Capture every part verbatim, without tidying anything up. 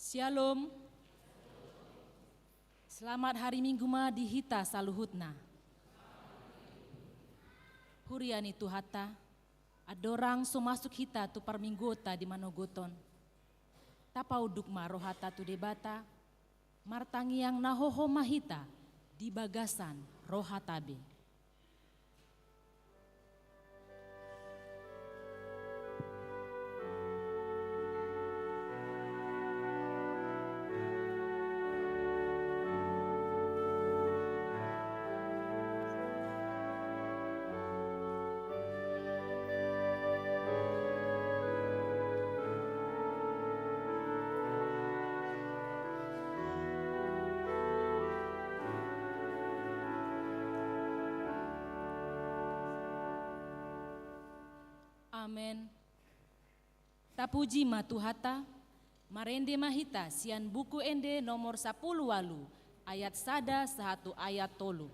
Syalom. Selamat hari Minggu ma di hita saluhutna. Huria ni Tuhanta, andorang so masuk hita tu parmingguonta di manogot on, tapaunduk ma rohanta tu Debata, martangiang na hohom ma hita di bagasan rohanta be. Amen. Tapuji ma Tuhanta. Marende ma hita sian Buku Ende nomor sapulu ualu, ayat sada sahat tu ayat tolu.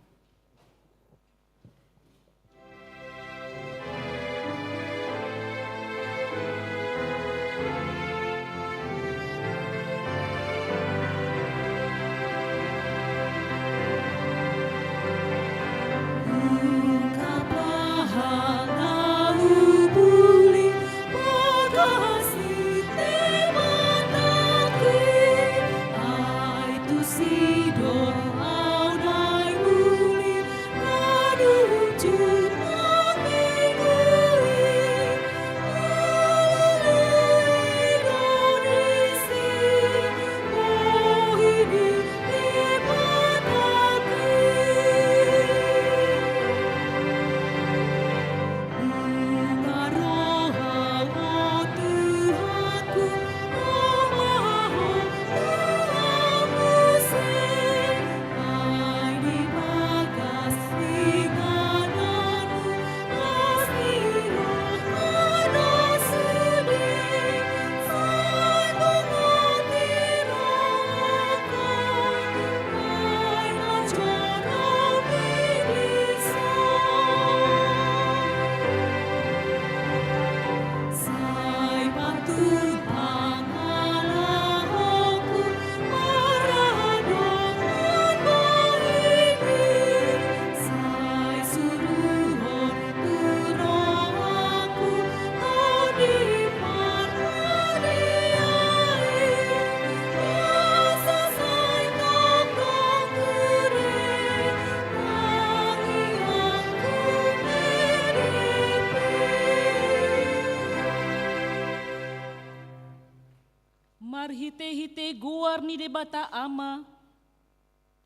Marhitehite goar ni Debata Ama,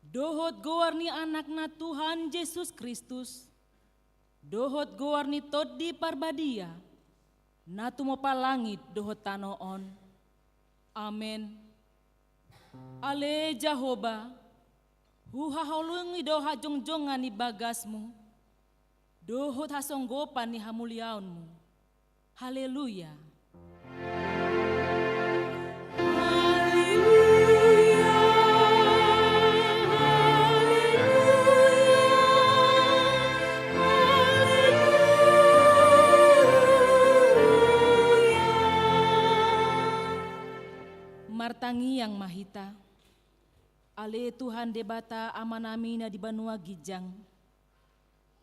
dohot goar ni Anakna Tuhan Jesus Kristus, dohot goar ni Tondi Parbadia, na tumompa langit dohot tano on. Amen. Ale Jahowa, huhaholongi do hajongjongan ni bagasmu, dohot hasonggopan ni hamuliaonmu. Haleluya. Haleluya, haleluya, haleluya. Martangiang ma hita. Ale Tuhan Debata Amanami na di banua ginjang,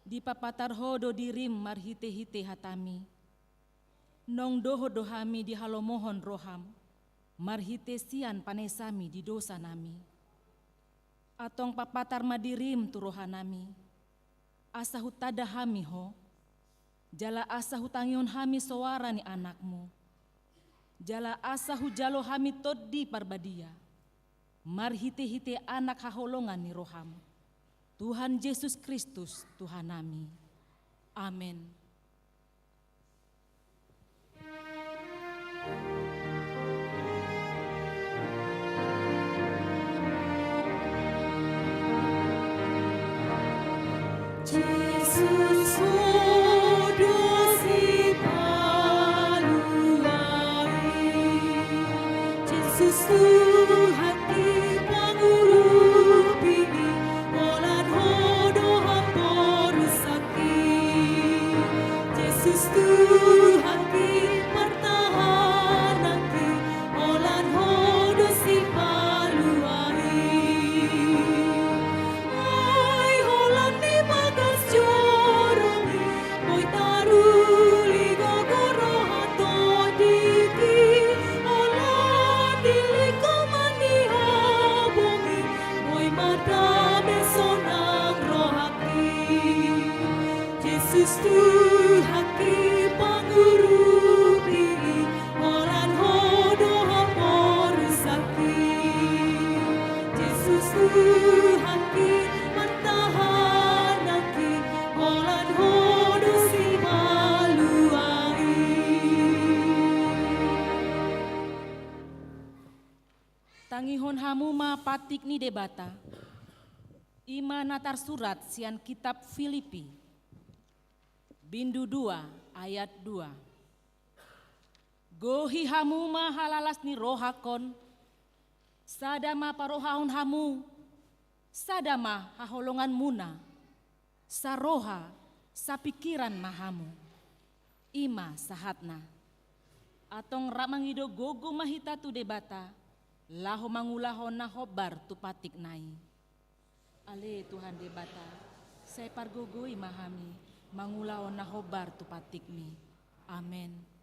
dipapatar Ho do dirim marhitehite hatami. Naung dohot do hami dihalomohon roham, marhite sian panesami di dosanami. Antong papatar ma dirim tu rohanami, asa hutanda hami Ho, jala asa hutangihon hami soara ni Anakmu, jala asa hujalo hami Tondi Parbadia, marhitehite Anak haholongan ni roham, Tuhan Jesus Kristus Tuhanami. Amen. Jesus, Ho do Sipalu ai. Jesus, Tuhanki, Pangurupi i, holan Ho do hamporusangki. Jesus, Tuhanki, partahananki, holan Ho do si Tangihon hamu ma pantik ni Debata. I ma na tarsurat sian kitab Filipi, bindu dua ayat dua. Gohi hamu ma halalas ni rohangkon, sada ma parohahon hamu, sada ma haholonganmuna, saroha, sapingkiran ma hamu. I ma sahatna. Antong rap mangido gogo ma hita tu Debata, laho mangulahon na hombar tu pantikna i. Ale Tuhan Debata, sai pargogoi ma hami mangulahon na hombar tu pantikmi. Amen.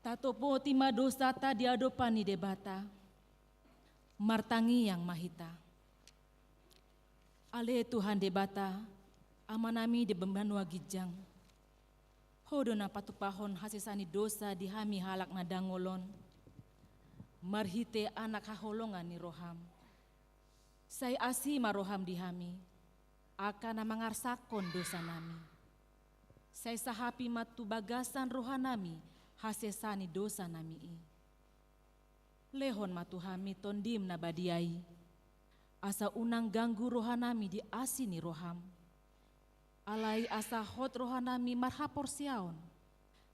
Tatopoti ma dosanta di adopan ni Debata. Martangiang ma hita. Ale Tuhan Debata, Amanami di banua ginjang. Ho do na patupahon hasesaan ni dosa di hami halak na dangol on, marhite Anak haholongan ni roham. Sai asi ma roham di hami, angka na mangarsangkon dosanami. Sai sahapi ma tu bagasan rohanami hasesaan ni dosanami i. Lehon ma tu hami Tondim na badia i, asa unang ganggu rohanami di asi ni roham. Alai asa hot rohanami marhaporseaon,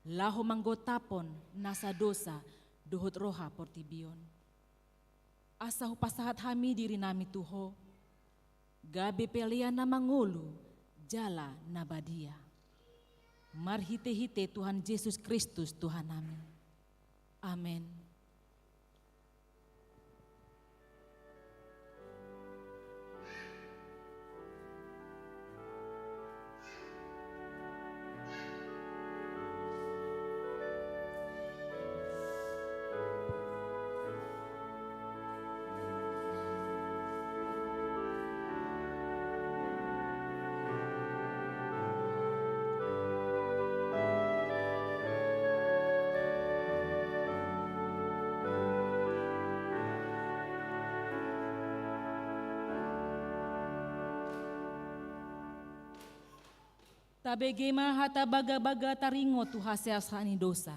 laho manggotaphon nasa dosa dohot roha portibi on. Asa hupasahat hami dirinami tu Ho, gabe pelean na mangolu jala na badia. Marhitehite Tuhan Jesus Kristus Tuhannami. Amen. Tabege ma hata bagabaga taringot tu hasesaan ni dosa.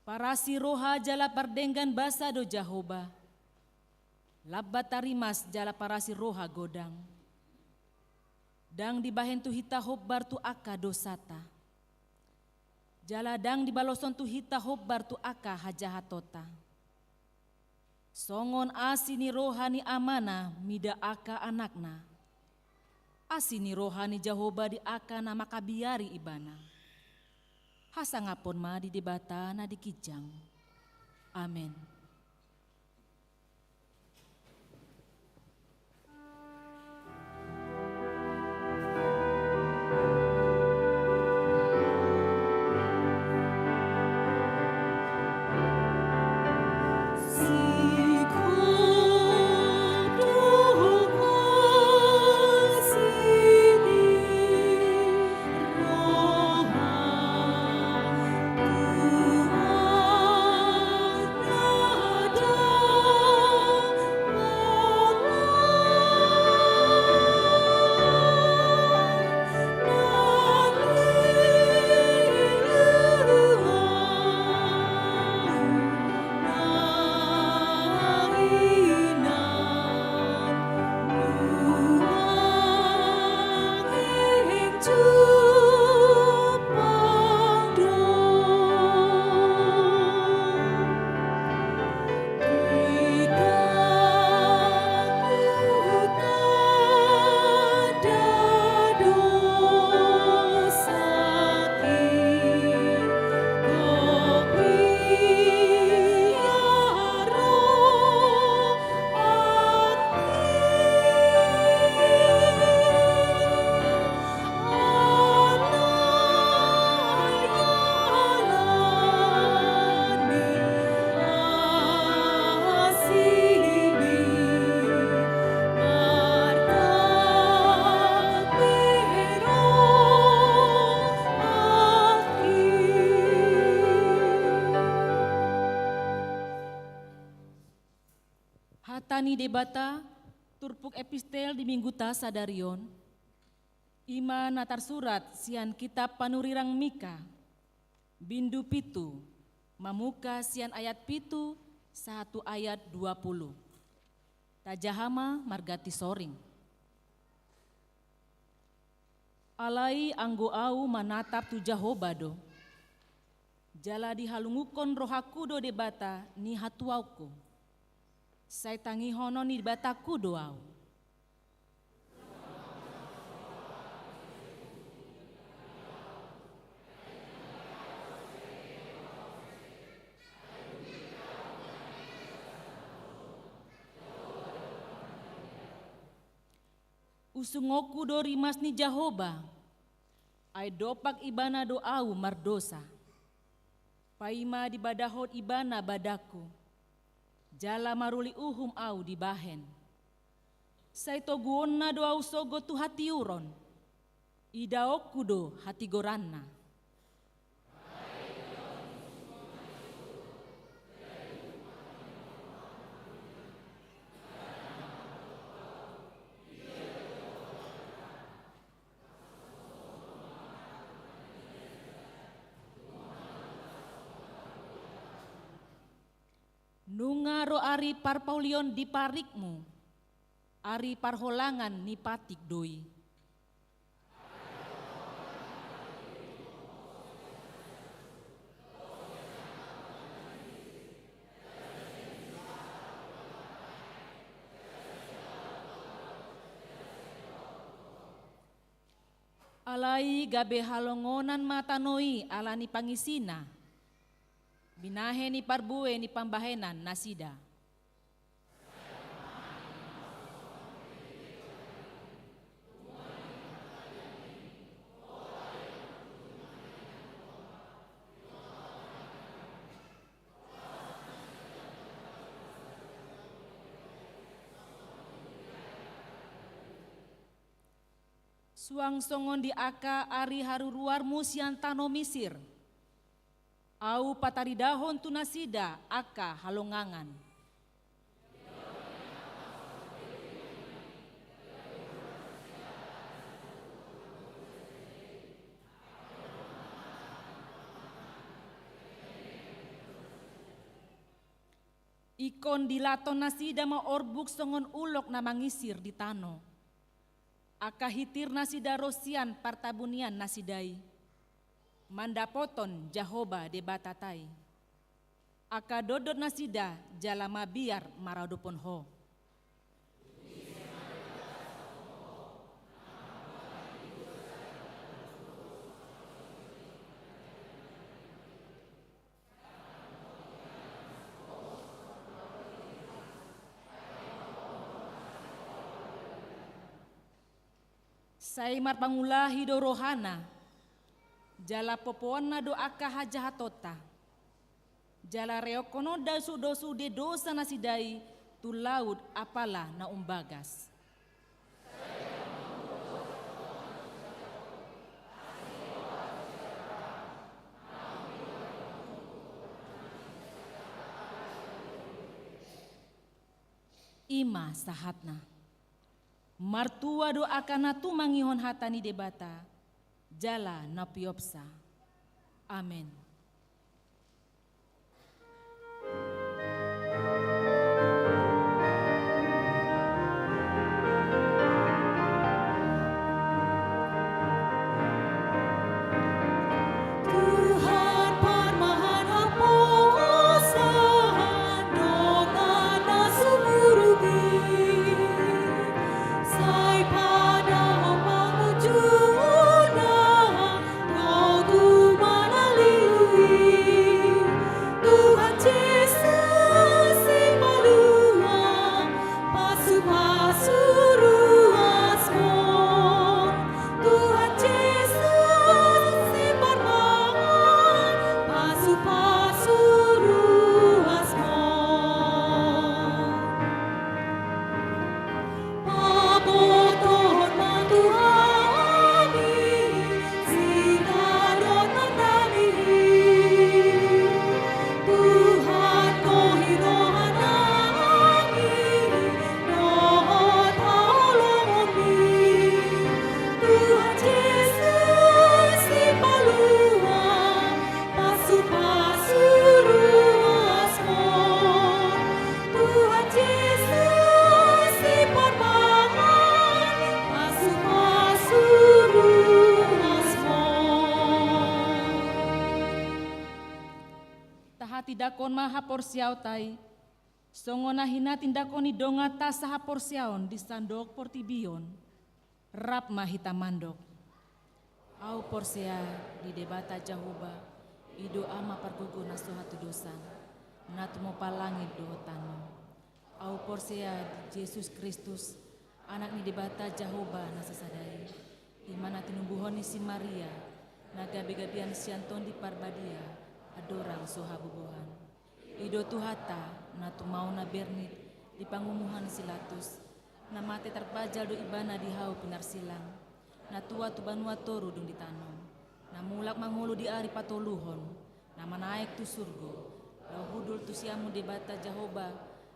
Parasi roha jala pardenggan basa do Jahowa. Lambat tarimas jala parasi roha godang. Ndang dibahen tu hita hombar tu angka dosanta. Jala ndang dibaloshon tu hita hombar tu angka hajahatonta. Songon asi ni roha ni amana mida angka anakna, Asi ni roha ni Jahowa di angka na mangkabiari ibana. Hasangaphon ma di Debata na di ginjang. Amen. Hata ni Debata, turpuk epistel di Mingguta sadari on, i ma na tarsurat sian kitab panurirang Mika, bindu pitu, mamungka sian ayat pitu sahat tu ayat dua pulu. Tajaha ma marganti soring. Alai anggo ahu manatap tu Jahowa do, jala dihalungunhon rohangku do Debata ni hatuaonku. Sai tangihonon ni Debatangku do ahu. Usungonku do rimas ni Jahowa, ai dompak ibana do ahu mardosa. Paima dibadahon ibana badangku, jala maruli uhum ahu dibahen. Sai toguonna do ahu sogot tu hatiuron, idaonku do hatigoranna. Nunga ro ari parpaulion di parikmu, ari parholangan ni patik do i. Alai gabe halongonan ma tano i ala ni pangisina, binahen ni parbue ni pambahenan nasida. Suang songon di angka ari haruruarmu sian tano Misir, ahu pataridahon tu nasida angka halongangan. Ingkon dilaton nasida ma orbuk songon ulok na mangisir di tano. Angka hitir nasida ro sian partabunian nasida i, mandapothon Jahowa Debatata i. Angka dotdot nasida jala mabiar maradophon ho. Sai marpangulahi do rohana, jala popoanna do angka hajahatonta. Jala reonghon on do sude dosa nasida i tu laut apala na umbagas. I ma sahatna. Martua do angka na tumangihon hata ni Debata, jala na piopsa. Amen. Tuhan parmahan haposan, dongan na sumurung i. Sai pada ho mangujuna, togu manalilu i. Tuhan Jesus, Sipalua, pasupasu ruasmon. Tuhan Jesus, Siparmahan, pasupasu ruasmon. Pabotohon ma tu hami, sinadok nami i. Tuhan, gohi roha nami, dohot haholongonmi. Tuhan Jesus, Sipalua, pasupasu ruasmon. Tuhan Jesus, Siparmahan, pasupasu ruasmon. Tahatindangkon ma haporseaonta i, songon na hinatindangkon ni donganta sahaporseaon di sandok portibi on. Rap ma hita mandok. Ahu porsea di Debata Jahowa, i do Ama pargogo na so hatudosan, na tumompa langit dohot tano. Ahu porsea di Jesus Kristus, Anak ni Debata Jahowa na sasada i, i ma na tinumbuhon ni si Maria, na gabegabean sian Tondi Parbadia, andorang so habobohan. I do Tuhanta, na tumaon na bernit di pangumuhan si Latus, na mate tarpajal do Ibana di hau pinarsilang, na tua tu banua toru dung ditanom, na mulak mangolu di ari patoluhon, na manaek tu surgo, laho hundul tu siamun Debata Jahowa,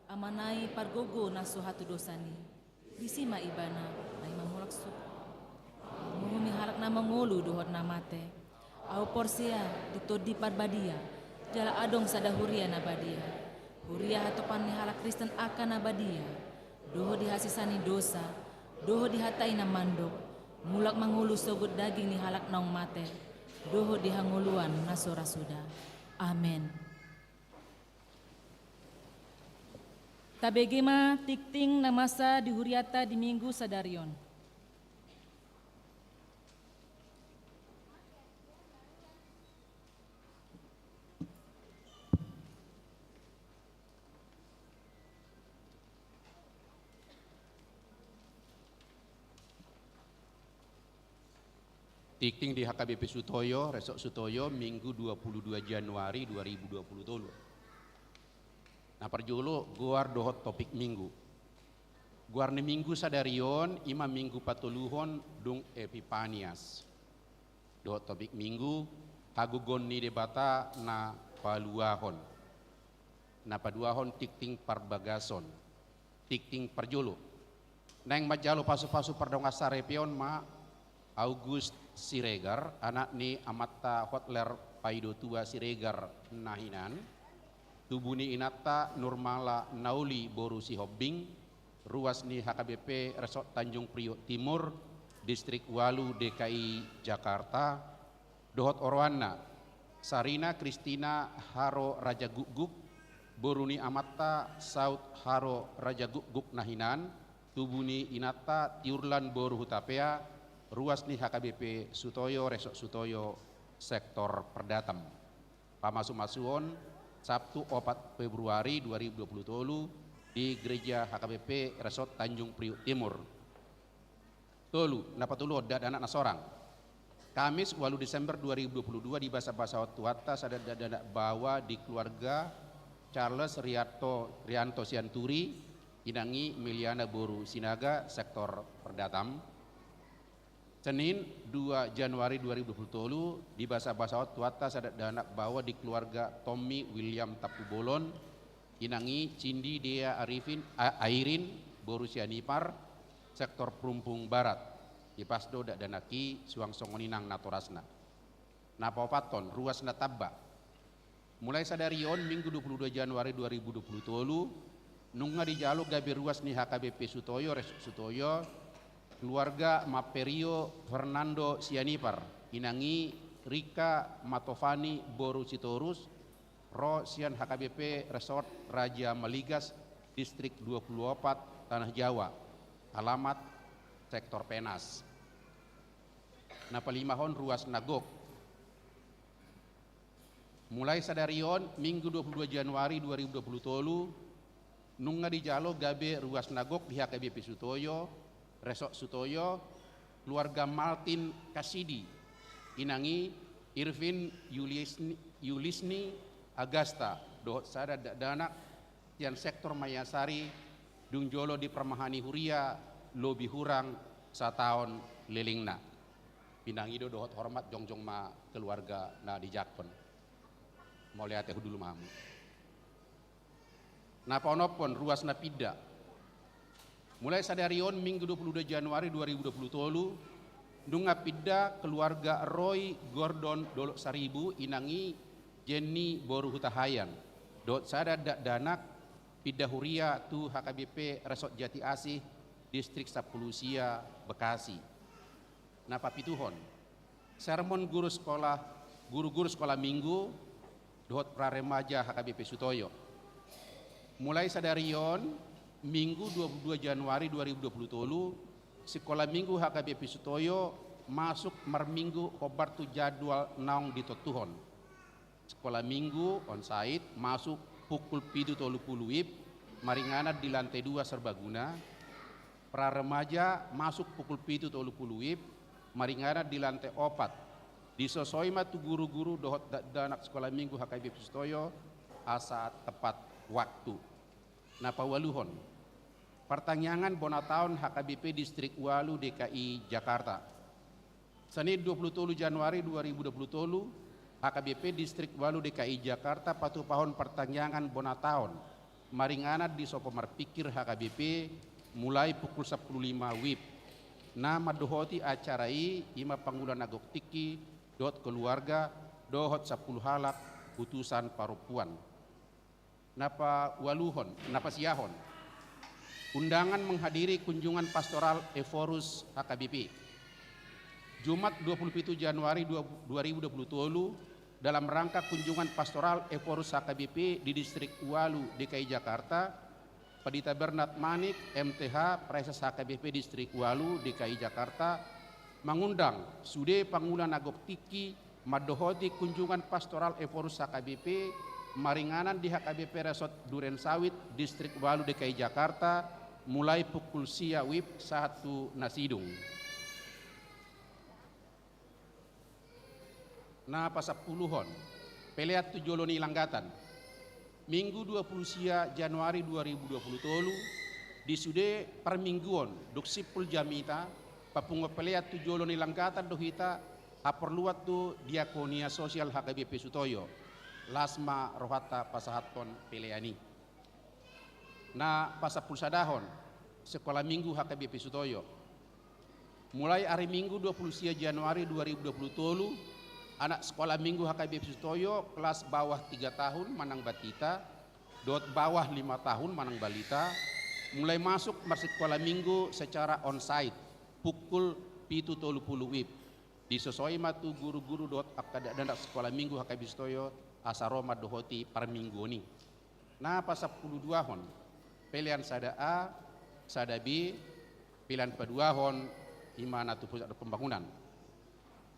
Amana i pargogo na so hatudosan i. Disi ma Ibana, na i mangulak su-, mangumumi halak na mangolu dohot na mate. Ahu porsea di Tondi Parbadia, jala adong sada huria na badia. Huria hatopan ni halak Kristen angka na badia. Dohot di hasesaan ni dosa, dohot di hata i na mandok, mulak mangolu sogot daging ni halak naung mate, dohot di hangoluan na so ra suda. Amen. Tabege ma tingting na masa di huriata di Minggu sadari on. Tingting di H K B P Sutoyo, Resort Sutoyo, Minggu dua puluh dua Januari dua ribu dua puluh tolu. Na parjolo, goar dohot topik Minggu. Goar ni Minggu sadari on, i ma Minggu patoluhon dung Epipanias. Dohot topik Minggu, hagogoon ni Debata na paluahon. Na paduahon tingting parbagason. Tingting parjolo. Naeng manjalo pasupasu pardongansaripeon ma August Siregar, anak ni amanta Hotler Paidotua Siregar na hinan, tubu ni inanta Nurmala Nauli boru Sihombing, ruas ni H K B P Resort Tanjung Priok Timur, Distrik ualu D K I Jakarta, dohot oroanna, Sarina Kristina Haro Rajagukguk, boru ni amanta Saud Haro Rajagukguk na hinan, tubu ni inanta Tiurlan boru Hutapea, ruas ni H K B P Sutoyo, Resort Sutoyo, Sektor Perdatam. Pamasumasuon, Sabtu opat Februari dua ribu dua puluh tolu, di Gereja H K B P Resort Tanjung Priok Timur. Tolu, na patoluhon, dakdanak na sorang. Kamis, ualu Desember dua ribu dua puluh dua, dibasabasahon Tuhanta sada dakdanak baoa di keluarga Charles Rianto, Rianto Sianturi, inang i Meliana boru Sinaga, sektor Perdatam. Senin, dua Januari dua ribu dua puluh tolu, dibasabasahon Tuhanta sada dakdanak baoa di keluarga Tommy William Tampubolon, inang i Cindi Dea Arifin, A-, Airin, boru Sianipar, sektor Perumpung Barat. Dipas do dakdanak i suang songon i nang natorasna. Na paopathon, ruas na tamba. Mulai sadari on, Minggu dua puluh dua Januari dua ribu dua puluh tolu, nunga dijalo gabe ruas ni H K B P Sutoyo, Resort Sutoyo, keluarga Maperio Fernando Sianipar, inang i Rika Matovani boru Sitorus, ro sian H K B P Resort Raja Maligas, Distrik dua puluh opat, Tanah Jawa, alamat sektor Penas. Na palimahon, ruas na gok. Mulai sadari on, Minggu dua puluh dua Januari dua ribu dua puluh tolu, nunga dijalo gabe ruas na gok di H K B P Sutoyo, Resort Sutoyo, keluarga Martin Kasidi, inang i Irvin Yulisni, Yulisni Agasta, dohot sada dakdanak sian sektor Maiasari, dung jolo diparmahani huria lobi hurang sataon lelengna. Pinangido dohot hormat, jongjong ma keluarga na dijangkon. Mauliate hudul ma hamu. Na paonomhon, ruas na pinda. Mulai sadari on, Minggu dua puluh dua Januari dua ribu dua puluh tolu, nunga pinda keluarga Roy Gordon Dolok Saribu, inang i Jenny boru Hutahaean, dohot sada dakdanak, pinda huria tu H K B P Resort Jati Asih, Distrik sampulu sia, Bekasi. Na papituhon, sermon guru sekolah, guru-guru sekolah minggu dohot pra remaja H K B P Sutoyo. Mulai sadari on, Minggu dua puluh dua Januari dua ribu dua puluh tolu, sekolah minggu H K B P Sutoyo masuk marminggu hombar tu jadwal naung ditontuhon. Sekolah minggu onsite masuk pukul pitu tolu pulu WIB, maringanan di lantai dua serbaguna. Pra remaja masuk pukul pitu tolu pulu WIB, maringanan di lantai opat. Disosoi ma tu guru-guru dohot dakdanak sekolah minggu H K B P Sutoyo asa tepat waktu. Na paualuhon, partangiangan bona taon H K B P Distrik ualu D K I Jakarta. Senin dua puluh tolu Januari dua ribu dua puluh tolu, H K B P Distrik ualu D K I Jakarta patupahon partangiangan bona taon maringanan di sopo marpingkir H K B P mulai pukul sampulu lima WIB. Na mandohoti acara i, i ma pangula na gok tingki dohot keluarga dohot sampulu halak utusan parompuan. Na paualuhon, na pasiahon, undangan menghadiri kunjungan pastoral Ephorus H K B P. Jumat dua puluh pitu Januari dua, dua ribu dua puluh tolu, dalam rangka kunjungan pastoral Ephorus H K B P di Distrik ualu D K I Jakarta, Pandita Bernard Manik, M T H, Praeses H K B P Distrik ualu D K I Jakarta, mangundang sude pangula na gok tingki mandohoti kunjungan pastoral Ephorus H K B P maringanan di H K B P Resort Duren Sawit, Distrik ualu D K I Jakarta, mulai pukul sia WIB sahat tu na sidung. Na pasampuluhon, pelean tu jolo ni langgatan. Minggu dua puluh sia Januari dua ribu dua puluh tolu, di sude parmingguon dung simpul jamita, papunguhon pelean tu jolo ni langgatan do hita haporluan tu diakonia sosial H K B P Sutoyo. Las ma rohanta pasahathon pelean i. Na pasampulusadahon, sekolah minggu H K B P Sutoyo. Mulai ari Minggu dua puluh sia Januari dua ribu dua puluh tolu, anak sekolah minggu H K B P Sutoyo kelas bawah tiga tahun manang balita, dohot bawah lima tahun manang balita, mulai masuk marsekolah minggu secara onsite pukul pitu tolu pulu WIB. Disosoi ma tu guru-guru dohot angka dakdanak sekolah minggu H K B P Sutoyo asa ro mandohoti parmingguon i. Na pasampuluduahon, pelean sada A, sada B, pelean paduahon, i ma na tu pusat pembangunan.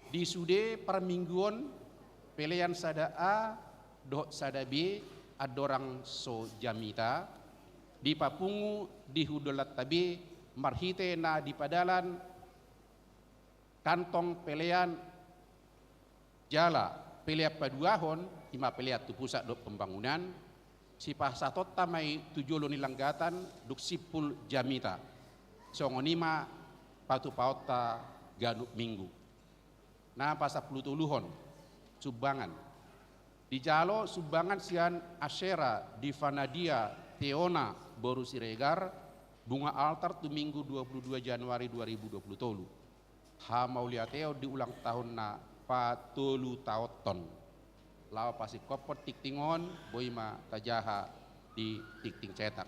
Di sude parmingguon, pelean sada A dohot sada B, andorang so jamita, dipapungu di hundulanta be marhite na dipadalan Kantong pelean jala pelean paduahon, i ma pelean tu pusat dohot pembangunan, sipasahatonta ma i tu jolo ni langgatan dohot simpul jamita. Songon i ma patupaonta ganup minggu. Na pasampulutoluhon, sumbangan. Dijalo sumbangan sian Asera Divanadia Teona boru Siregar, bunga altar tu Minggu dua puluh dua Januari dua ribu dua puluh tolu. Hamauliateon di ulang tahun na patolutaonhon. Laho pasingkophon tingting on, boi ma tajaha di tingting cetak.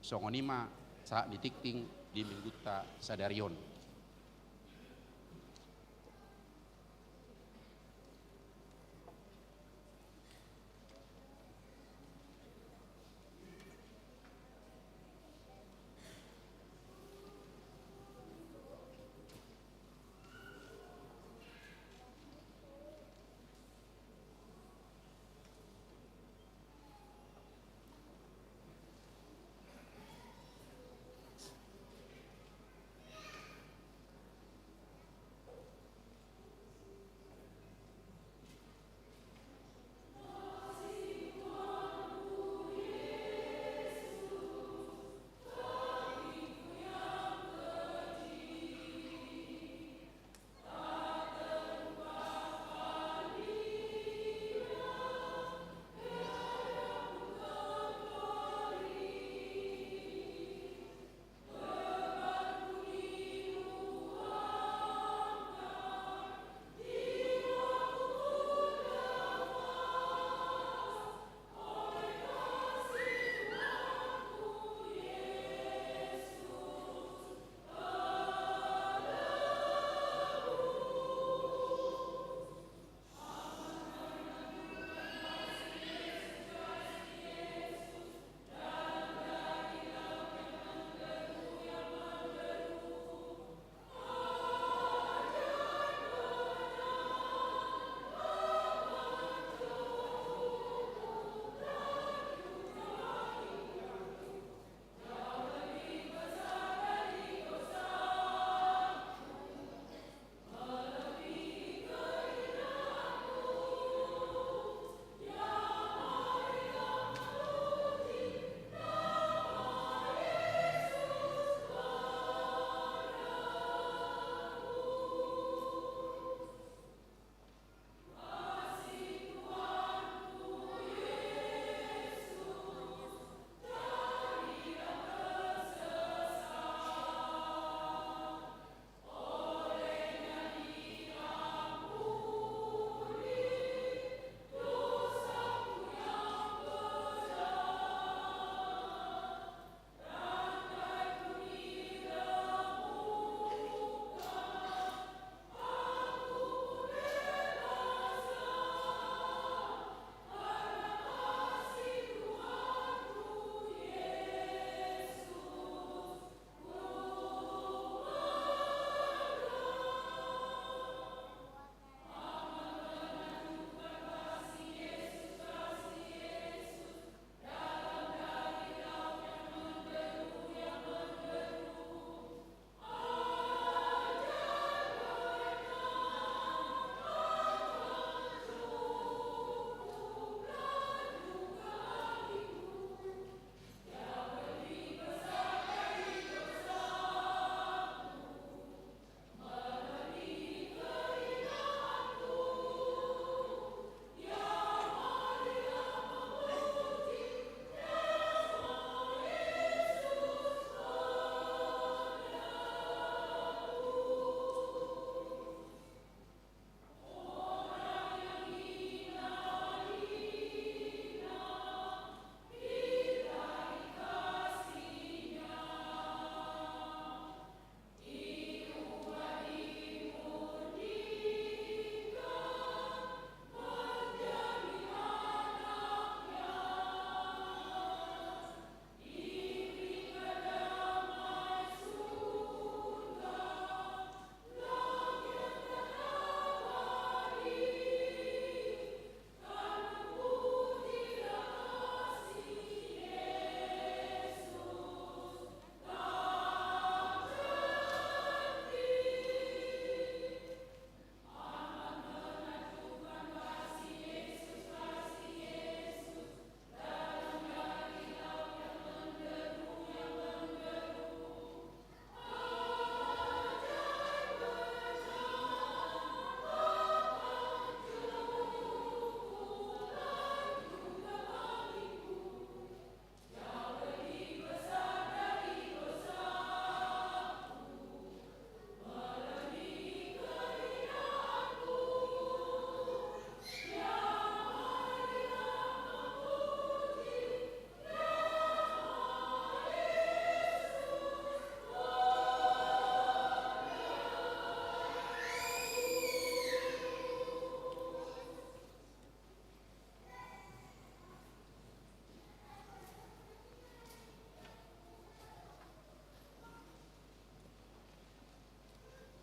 Songon i ma sahat ni tingting di minggunta sadari on.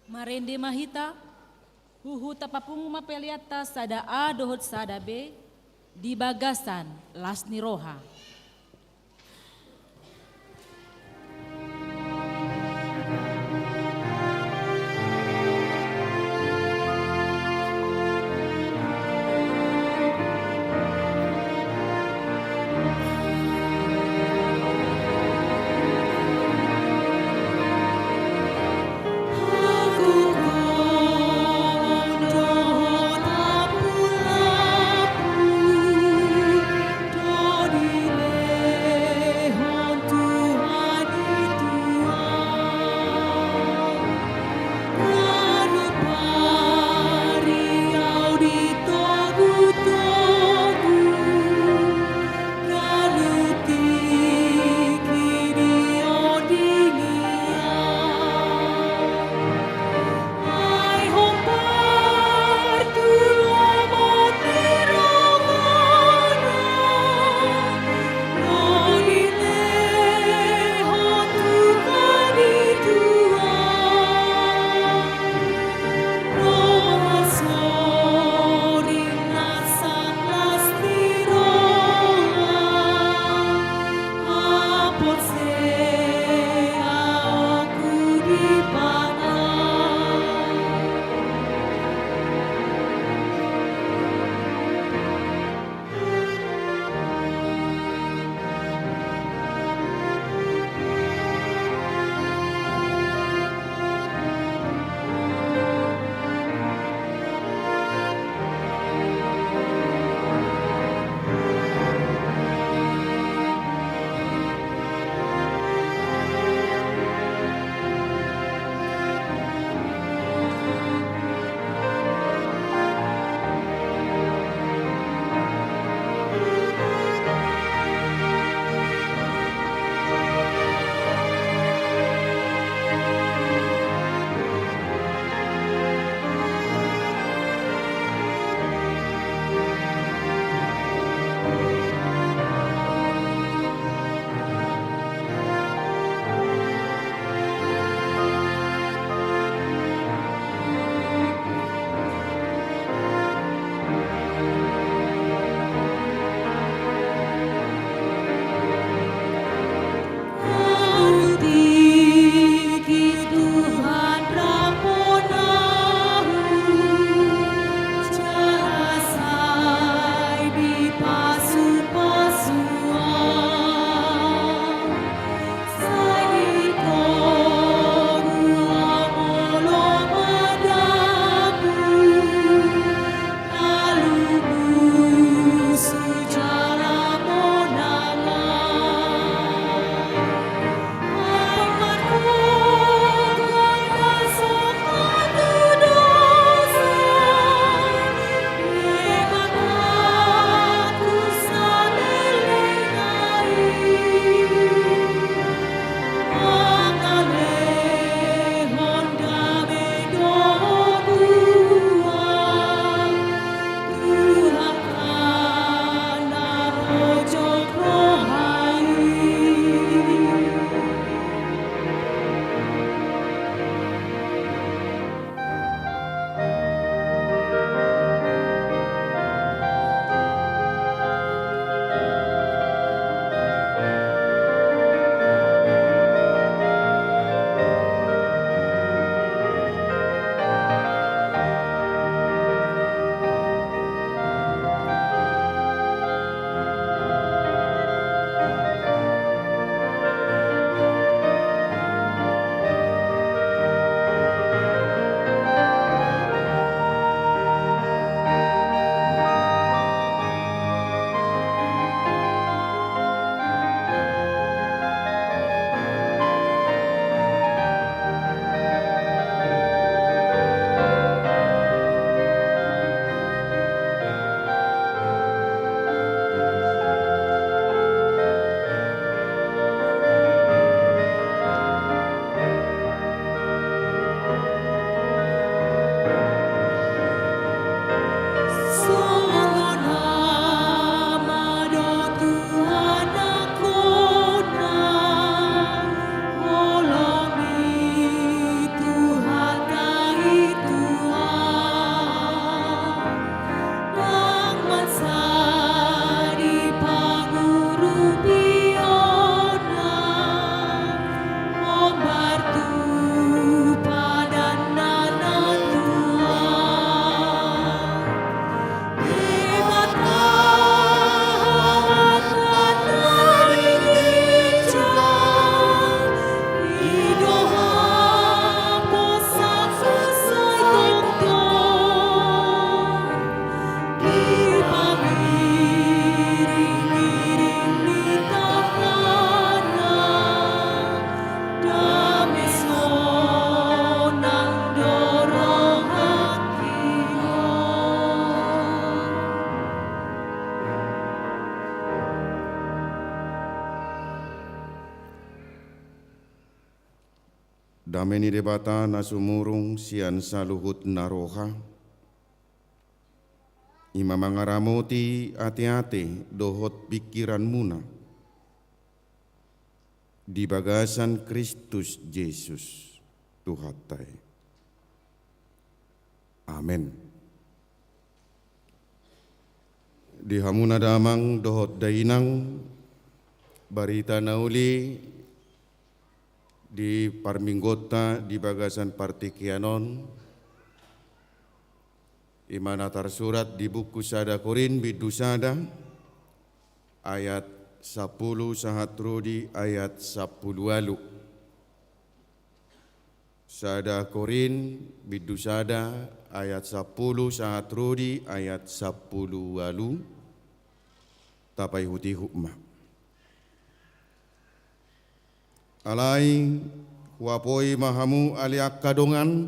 Marende ma hita, huhut tapapungu ma peleanta sada A dohot sada B di bagasan las ni roha. Dame ni Debata na sumurung sian saluhut na roha, i ma mangaramoti ateate dohot pingkiranmuna di bagasan Kristus Jesus Tuhanta i. Amen. Di hamuna damang dohot dainang, barita na uli di parmingguonta di bagasan partingkian on, i ma na tarsurat di buku sada Korint bindu sada ayat sampulu sahat ro di ayat sampulu ualu. Sada Korint bindu sada ayat sampulu sahat ro di ayat sampulu ualu. Tapaihutihut ma. Alai huapoi ma hamu ale angka dongan,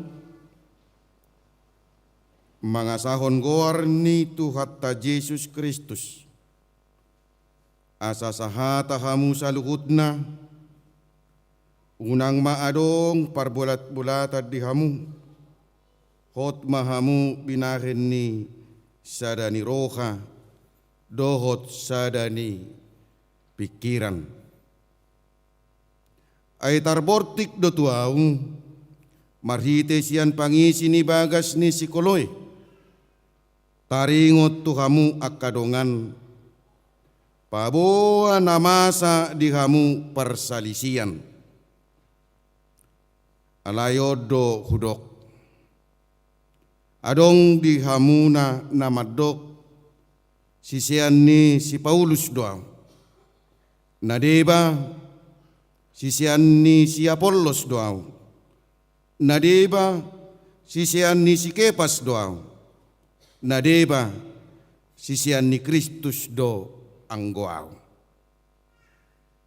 mangasahon goar ni Tuhanta Jesus Kristus, asa sahata hamu saluhutna, unang ma adong parbolatbolatan di hamu. Hot ma hamu binahen ni sada ni roha dohot sada ni pingkiran. Ai tarbortik do tu ahu, marhite sian pangisi ni bagas ni si Kloe, taringot tu hamu angka dongan, paboa na masa di hamu parsalisian. Alai on do hudok: Adong di hamuna na mandok: Sisean ni si Paulus do ahu. Na deba: Sisean ni si Apollos do ahu. Na deba: Sisean ni si Kepas do ahu. Na deba: Sisean ni Kristus do anggo ahu.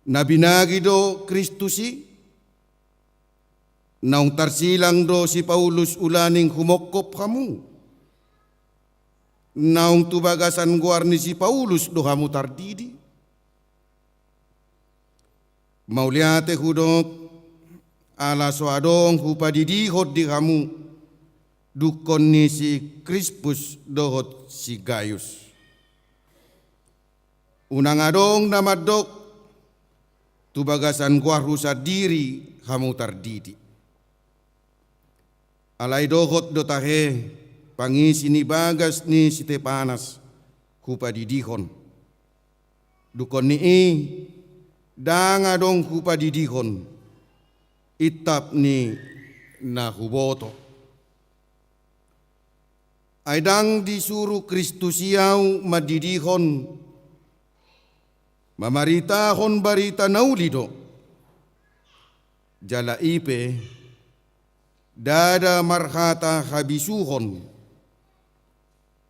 Na binagi do Kristus i? Naung tarsilang do si Paulus ulaning humongkop hamu? Naung tu bagasan goar ni si Paulus do hamu tardidi? Mauliate hudok, ala so adong hupadidihon di hamu dungkon ni si Krispus dohot si Gayus. Unang adong na mandok: Tu bagasan goarhu sandiri hamu tardidi. Alai dohot do tahe pangisi ni bagas ni si Stepanas hupadidihon. Dungkon ni i ndang adong hupadidihon, intap ni na huboto. Ai ndang disuru Kristus i ahu mandidihon, mamaritahon barita na uli do. Jala i pe ndada marhata habisuhon,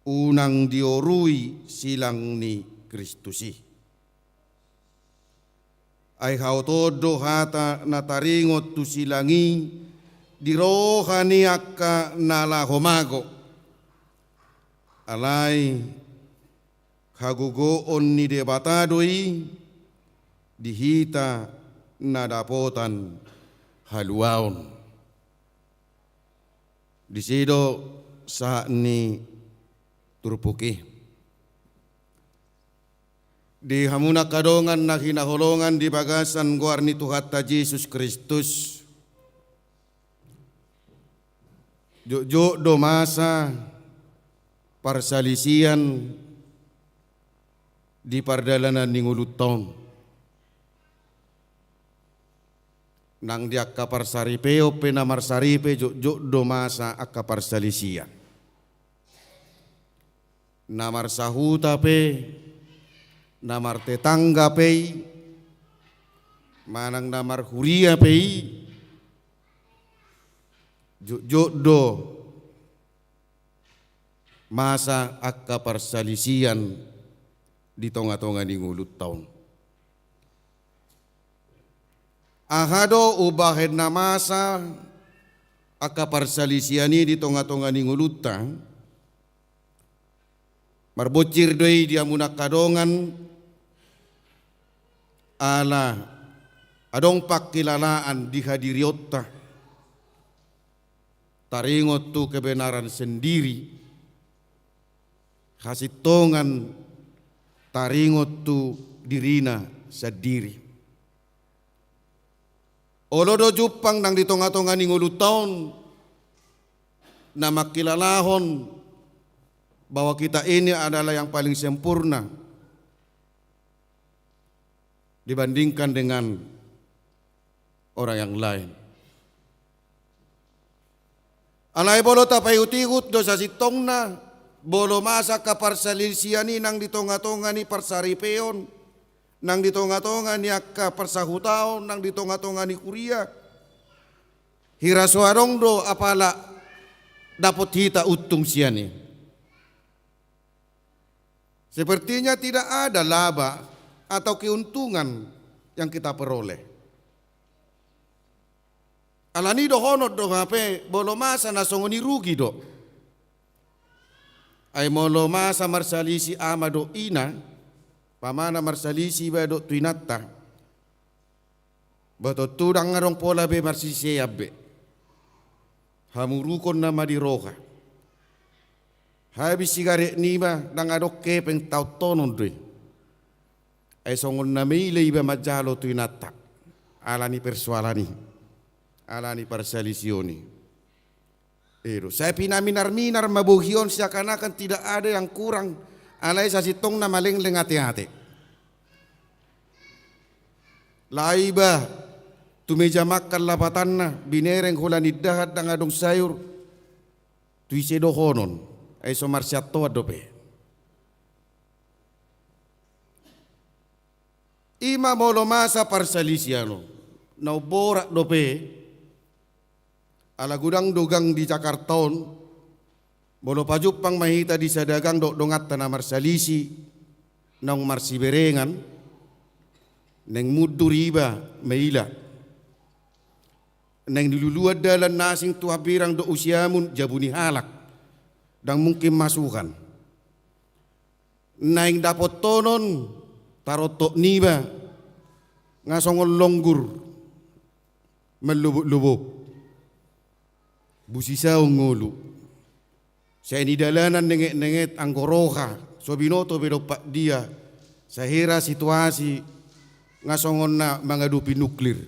unang diorui silang ni Kristus i. Ai haotoon do hata na taringot tu silang i di roha ni angka na laho mago. Alai hagogoon ni Debata do i di hita na dapotan haluaon. Disi do sahat ni turpuk i. Di hamuna angka dongan na hinaholongan di bagasan goar ni Tuhanta Jesus Kristus, jotjot do masa parsalisian di pardalanan ni ngolunta on. Nang di angka parsaripeon pe na marsaripe jotjot do masa angka parsalisian. Na marsahuta pe, na martetangga pe i, manang na marhuria pe i, jotjot do masa angka parsalisian di tongatonga ni ngolunta on. Aha do umbahen na masa angka parsalisian i di tongatonga ni ngolunta? Marbonsir do i di hamuna angka dongan, ala adong pangkilalaan di hadirionta. taringot tu kebenaran sendiri, hasintongan taringot tu dirina sandiri. Olo do jumpang nang di tonga-tonga ni ngolunta on na mangkilalahon bahwa kita ini adalah yang paling sempurna dibandingkan dengan orang yang lain. Alai molo tapaihut-ihut do sasintongna, molo masa angka parsalisian i nang di tonga-tonga ni parsaripeon, nang di tonga-tonga ni angka parsahutaon, nang di tonga-tonga ni huria, hira so adong do apala dapot hita untung sian i. Sepertinya tidak ada laba atau keuntungan yang kita peroleh. Alani dohonon do hape molo masa na songon i rugi do. Ai molo masa marsalisi ama dohot ina, umpamana marsalisi iba dohot tu inanta, ba tontu ndang adong pola be marsisean be. Hamurukon nama di roha. Habis sigaret niba ndang adong hepeng taontonon do i. Ai songon na maila iba manjalo tu inanta. Alani persoalan i. Alani parsalision i. I do. Sai pinaminar-minar ma bohi on seakan-akan tidak ada yang kurang. Alai sasintongna malengleng ate-ate. Laho iba tu meja makan lapatanna, binereng holan indahan ndang adong sayur. Tu ise dohonon, ai so marsiantoan dope. I ma molo masa parsalisian on, na umborat dope, ala godang do gang di Jakarta on, molo pajumpang ma hita di sada gang dohot donganta na marsalisi, naung marsiberengan, naeng mundur iba maila. Naeng niluluan dalan na asing tu hambirang dohot siamun jabu ni halak, ndang mungkin masuhan. Naeng dapotonon tarontok niba, nga songon longgur mallobok-lobok. Busisaon ngolu. Sai nidalanan nenget-nenget anggo roha, so binoto be dompak dia, sai hira situasi nga songon na mangadopi nuklir.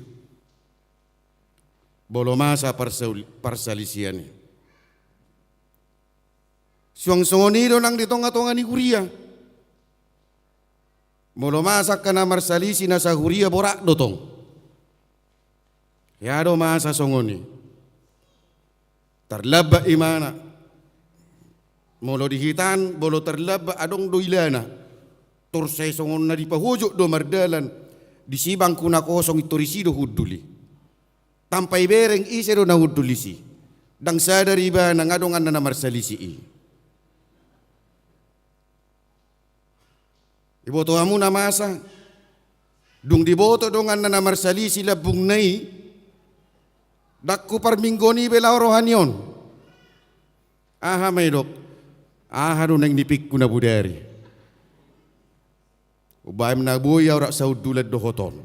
Molo masa parsaul-, parsalisian i. Suang songon i do nang di tonga-tonga ni huria. Molo masa angka na marsalisi na sahuria borat do tong. Hea do masa songon i. Tarlambat imana. Molo di hita an, molo tarlambat adong do ilana. Tor sai songon na dipahojok do mardalan. Disi bangku na kosong i tor disi do hundul i. Tanpa ibereng ise do na hundul disi. Ndang sadar ibana nga donganna na marsalisi i. Diboto hamu na masa, dung diboto donganna na marsalisi lambungna i, ndang huparminggoon i be laho roha ni on. Aha ma idok, aha do naeng nipikku na bodari. Umbahen na boi ahu rap sahundulan dohot on.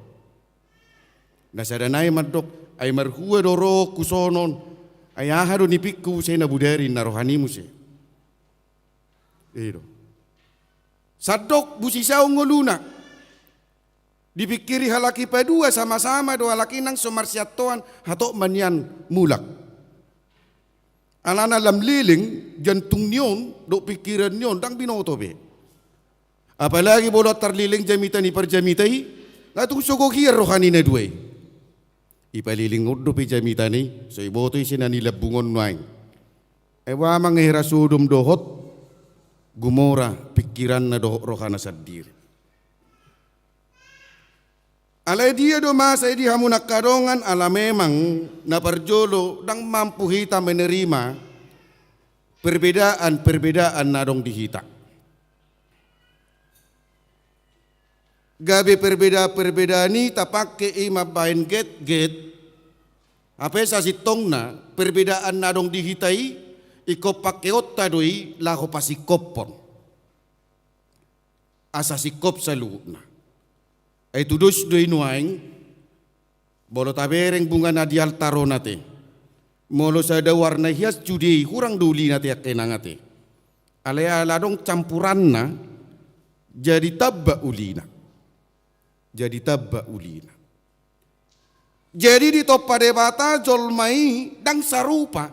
Na sada nai mandok, ai marhua do rohongku sonon, ai aha do nipikku muse na bodari na roha ni muse. I do. Sandok busisaon ngoluna. Dipingkiri halak i padua sama-sama do halak i nang so marsiantoan hatop ma nian mulak. Alana lam leleng jantung ni on dohot pingkiran ni on ndang binoto be. Apalagi molo tarleleng jamita ni parjamita i, nga tung so gohian roha ni na dua i. Ipaleleng on dope jamitana i, so iboto ise na nilambung on nuaeng. Ai boha ma nga hira Sodom dohot Gomora pingkiranna dohot rohana sandiri. Alai dia do masa i di hamu na angka dongan, ala memang na parjolo ndang mampu hita menerima perbedaan-perbedaan na adong di hita. Gabe perbedaan-perbedaan i tapangke i mambahen getget. Hape sasintongna perbedaan na adong di hita i, ingkon pangkeonta do i laho pasingkophon. Asa singkop saluhutna. Ai tudos do i nuaeng, molo tabereng bunga na di altar on ate. Molo sada warna hias sude i hurang do ulina te angka inang ate. Alai ala adong campuranna, jadi tamba ulina. Jadi tamba ulina. Jadi ditompa Debata jolma i ndang sarupa.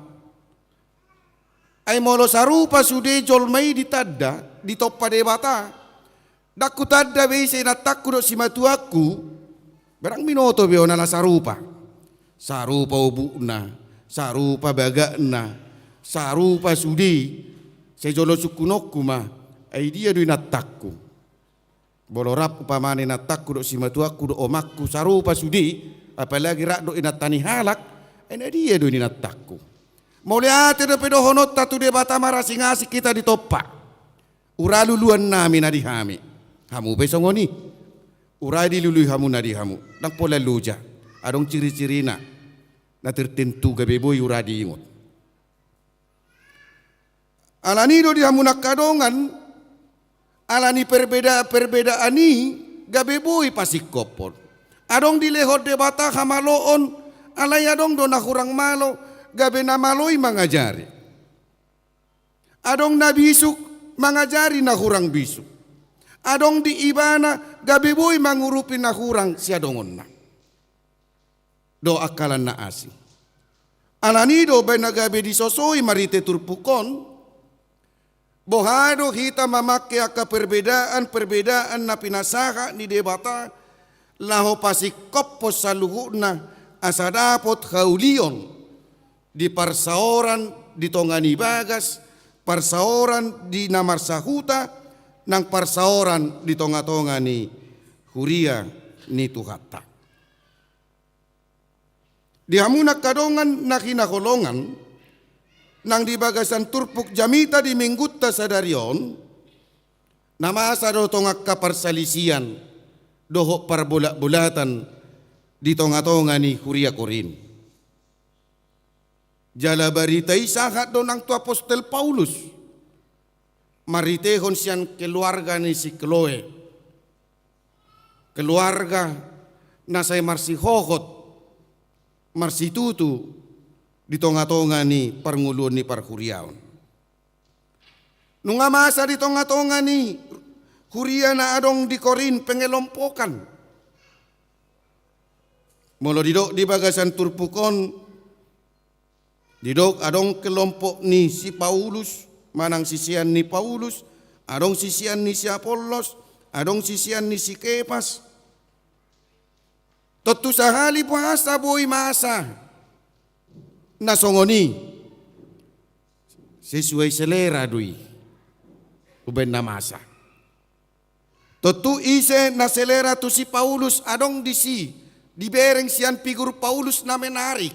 Ai molo sarupa sude jolma i ditanda, ditompa Debata, ndang hutanda be ise inantangku dohot simatuangku, barang binoto be on ala sarupa. Sarupa obukna, sarupa bagakna, sarupa sude, sai jolo sungkunonku ma, ai dia do inantangku. Molo rap umpamana inantangku dohot simatuangku dohot omakku sarupa sude, apalagi rap dohot inanta ni halak, ai na dia do inantangku. Mauliate dope dohononta tu Debata, marasing-asing hita ditompa. Ura luluan nami na di hami. Hamu pe songon i. Ura dilului hamu na di hamu. Ndang pola loja. Adong ciri-cirina. Na tertentu gabe boi ura diingot. Alani do di hamu na angka dongan, alani perbedaan-perbedaan i gabe boi pasingkophon. Adong dilehon Debata hamaloon, alai adong do na hurang malo, gabe na malo i mangajari. Adong na bisuk mangajari na hurang bisuk. Adong di ibana gabe boi mangurupi na hurang siadongonna. Do angkalan na asing. Alani do baen na gabe disosoi marhite turpuk on, boha do hita mamangke angka perbedaan-perbedaan na pinasahat ni Debata, laho pasingkophon saluhutna asa dapot haulion di parsaoran di tonga ni bagas, parsaoran di na marsahuta, nang parsaoran di tonga-tonga ni huria ni Tuhanta. Di hamu na angka dongan na hinaholongan, nang di bagasan turpuk jamita di minggunta sadari on, na masa do tong angka parsalisian dohot parbolat-bolatan di tonga-tonga ni huria Korint. Jala barita i sahat do nang tu apostel Paulus, marhitehon sian keluarga ni si Kloe, keluarga na sai marsihohot, marsitutu di tonga-tonga ni parngoluon ni parhuriaon. Nunga masa di tonga-tonga ni huria na adong di Korint pengelompokan. Molo didok di bagasan turpuk on, didok adong kelompok ni si Paulus, manang sisean ni Paulus, adong sisean ni si Apollos, adong sisean ni si Kepas. Tontu sahali boasa boi masa na songon i, sesuai selera do i umbaen na masa. Tontu ise na selera tu si Paulus adong disi dibereng sian figur Paulus na menarik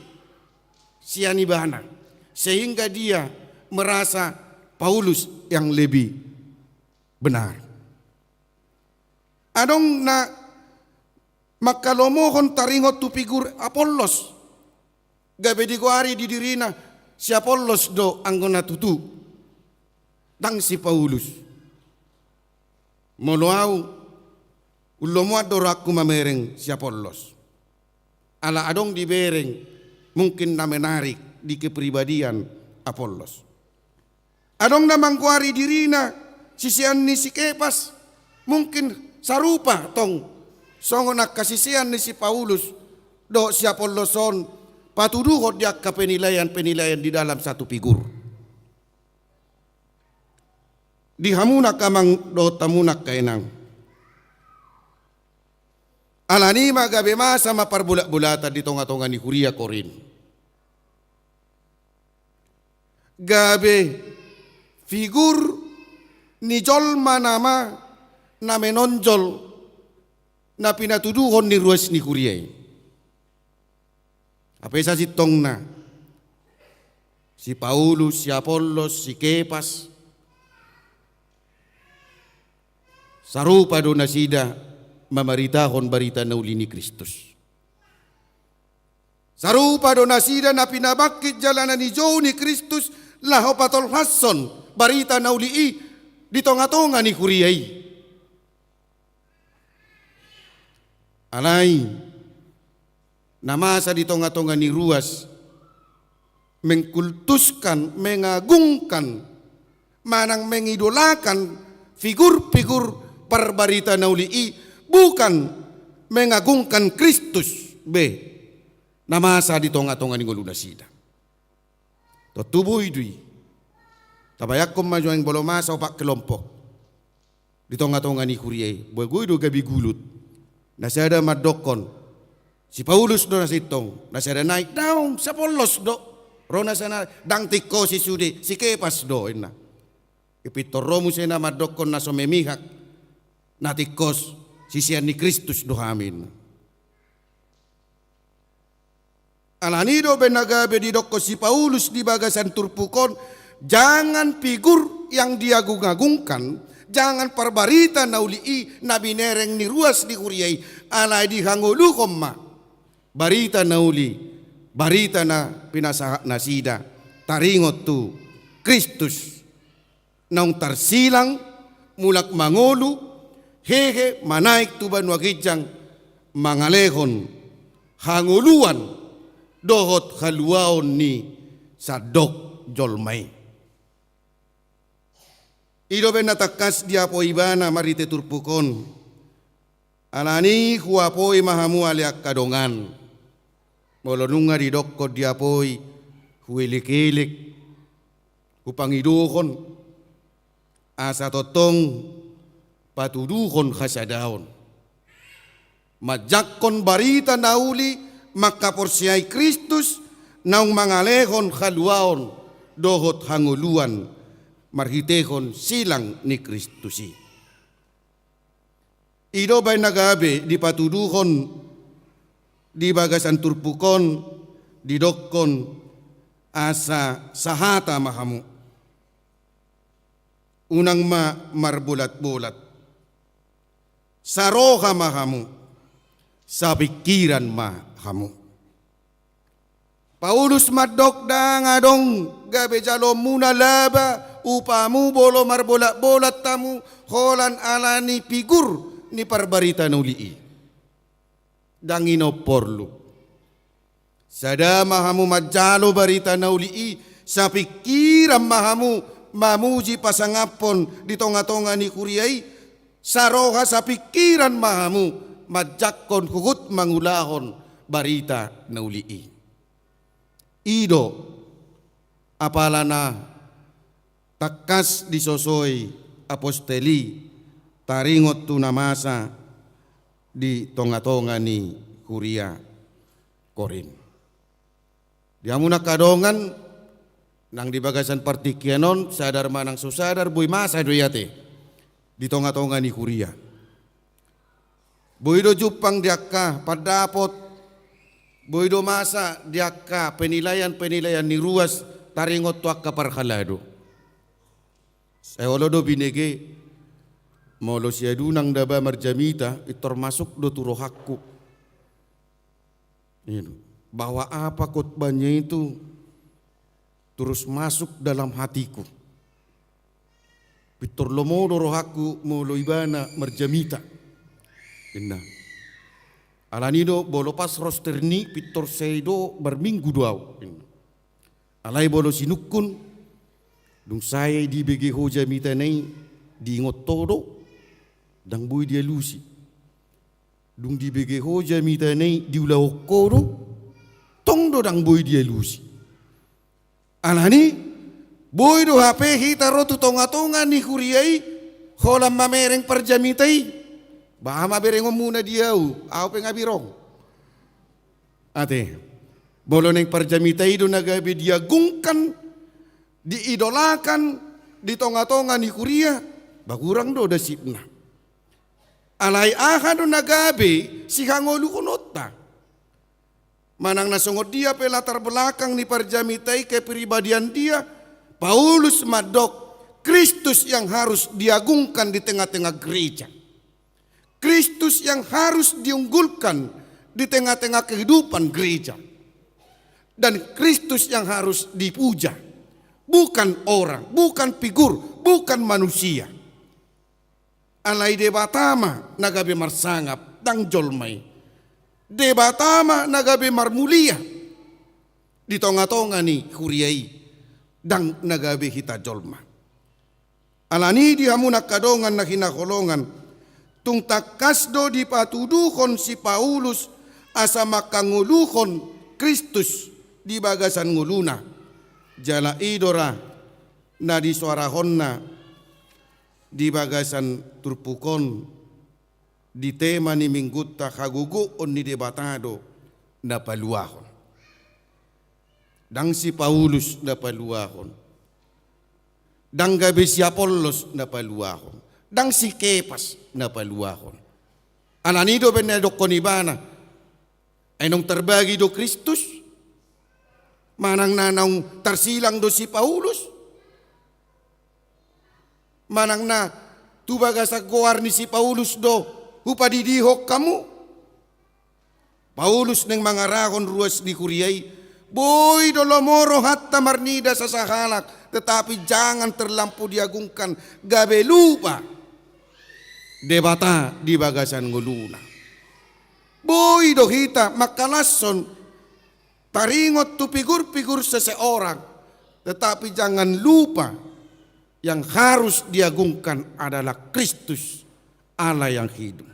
sian ibana, sehingga dia merasa Paulus yang lebih benar. Adong na mangkalomohon taringot tu figur Apollos, gabe digoari di dirina si Apollos do anggo na tutu, ndang si Paulus. Molo au, umlomoan do rohangku mamereng si Apollos. Ala adong dibereng mungkin na menarik di kepribadian Apollos. Adong na manggoari dirina sisean ni si Kepas, mungkin sarupa tong songon angka sisean ni si Paulus dohot si Apollos on, patuduhon di angka penilaian-penilaian di dalam satu figur. Di hamu na angka amang dohot hamu na angka inang, alani ma gabe masa ma parbolat-bolatan di tonga-tonga ni huria Korint. Gabe figur ni jolma nama na menonjol na pinatuduhon ni ruas ni huria i. Hape sasintongna, si Paulus, si Apollos, si Kepas, sarupa do nasida mamaritahon barita na uli ni Kristus. Sarupa do nasida na pinabangkit jala na nijou ni Kristus laho patolhashon barita na uli i di tonga-tonga ni huria i. Alai na masa di tonga-tonga ni ruas mengkultuskan, mengagungkan, manang mengidolakan figur-figur parbarita na uli i, bukan mengagungkan Kristus be na masa di tonga-tonga ni ngolunasida. Tontu boi do i. Tabayangkon ma jo naeng molo masa opat kelompok di tonga-tonga ni huria i, boi do gabe gulut. Na sada mandokkon, si Paulus do na sintong, na sada nai, daong, sapollos do. Ro na sada, ndang tingkos i sude, si Kepas do, ninna. Pintor ro muse na mandokkon na so memihak, na tingkos sisean ni Kristus do hami, ninna. Alani i do umbahen na gabe didokkon si Paulus di bagasan turpuk on, jangan figur yang diagung-agungkan, jangan parbarita na uli i na binereng ni ruas ni huria i, alai dihangoluhon ma barita na uli, barita na pinasahat nasida, taringot tu Kristus naung tarsilang, mulak mangolu, hehe manaek tu banua ginjang, mangalehon hangoluan dohot haluaon ni sandok jolma i. I do umbahen na tangkas diapoi ibana marhite turpuk on. Alani i huapoi ma hamu ale angka dongan. Molo nunga didokkon diapoi, huelek-elek, hupangidohon, asa tongtong patuduhon hasadaon. Manjangkon barita na uli mangkaporseai Kristus naung mangalehon haluaon dohot hangoluan marhitehon silang ni Kristus i. I do umbahen na gabe dipatuduhon di bagasan turpuk on, didokkon asa sahata ma hamu. Unang ma marbolat-bolat. Saroha ma hamu. Sapingkiran ma hamu. Paulus mandok ndang adong gabe jaloonmuna laba upamu molo marbolat-bolat hamu holan alani figur ni parbarita na uli i. Ndang i na umporlu. Sada ma hamu manjalo barita na uli i, sapingkiran ma hamu mamuji pasangaphon di tonga-tonga ni huria i, saroha sapingkiran ma hamu manjangkon huhut mangulahon barita na uli i. I do apala na tangkas disosoi apostel i taringot tu na masa di tonga-tonga ni huria Korint. Di hamu na angka dongan, nang di bagasan partingkian on, sadar manang so sadar, boi masa do i ate di tonga-tonga ni huria. Boi do jumpang di angka pandapot, boi do masa di angka penilaian-penilaian ni ruas taringot tu angka parhalado. Sai olo do binege, molo si adunang daba marjamita, pintor masuk do tu rohangku. Iya do. Bahwa apa khotbahnya itu terus masuk dalam hatiku. Pintor lomo do rohangku molo ibana marjamita, ninna. Alani do molo pas roster ni pintor sai do marminggu do au, ninna. Alai molo sinungkun, dung sae dibege ho jamitana i, diingot ho do, ndang boi dialusi. Dung dibege ho jamitana i diulahon ho do, tong do ndang boi dialusi. Alani, boi do hape hita ro tu tonga-tonga ni huria i, holan mamereng parjamita i. Baha ma berengonmuna di au, au pe nga birong. Ate, molo naeng parjamita i do na gabe diagungkan, diidolakan di tonga-tonga ni huria, ba hurang do dasipna. Alai aha do na gabe sihangoluhononta? Manang na songon dia pe latar belakang ni parjamita i, kepribadian dia, Paulus mandok, Kristus yang harus diagungkan di tengah-tengah gereja. Kristus yang harus diunggulkan di tengah-tengah kehidupan gereja. Dan Kristus yang harus dipuja. Bukan orang, bukan figur, bukan manusia. Alai Debata ma na gabe marsangap, ndang jolma i. Debata ma na gabe marmulia. di tonga-tonga ni huria i, ndang na gabe hita jolma. Alani i di hamu angka dongan na hinaholongan, tung tangkas do dipatuduhon si Paulus asa mangkangoluhon Kristus di bagasan ngoluna. Jala i do ra na disoarahonna di bagasan turpuk on, di tema ni minggunta, hagogoon ni Debata do na paluahon. Ndang si Paulus na paluahon. Ndang gabe si Apollos na paluahon. Ndang si Kepas na paluahon. Alani i do umbahen na didokkon ibana, ai naung tarbagi do Kristus? Manang na naung tarsilang do si Paulus? Manang na tu bagasan goar ni si Paulus do hupadidihon hamu? Paulus naeng mangarahon ruas ni huria i, boi do lomo rohanta marnida sasahalak, tetapi jangan terlampau diagungkan, gabe lupa Debata di bagasan ngoluna. Boi do hita mangkalashon taringot tu figur-figur seseorang, tetapi jangan lupa yang harus diagungkan adalah Kristus, Allah yang hidup.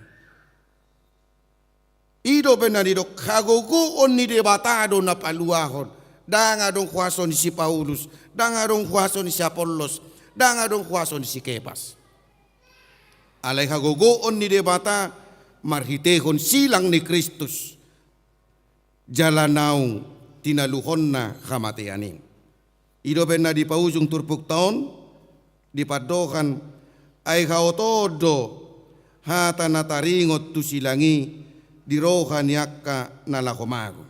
I do umbahen na didok, hagogoon ni Debata do na paluahon. Ndang adong huaso ni si Paulus, ndang adong huaso ni si Apollos, ndang adong huaso ni si Kepas. Alai hagogoon ni Debata marhitehon silang ni Kristus, jala naung tinaluhonna hamatean i. I do umbahen na di paujung turpukta on, di pandohan, ai haotoon do hata na taringot tu silang i di roha ni angka na laho mago.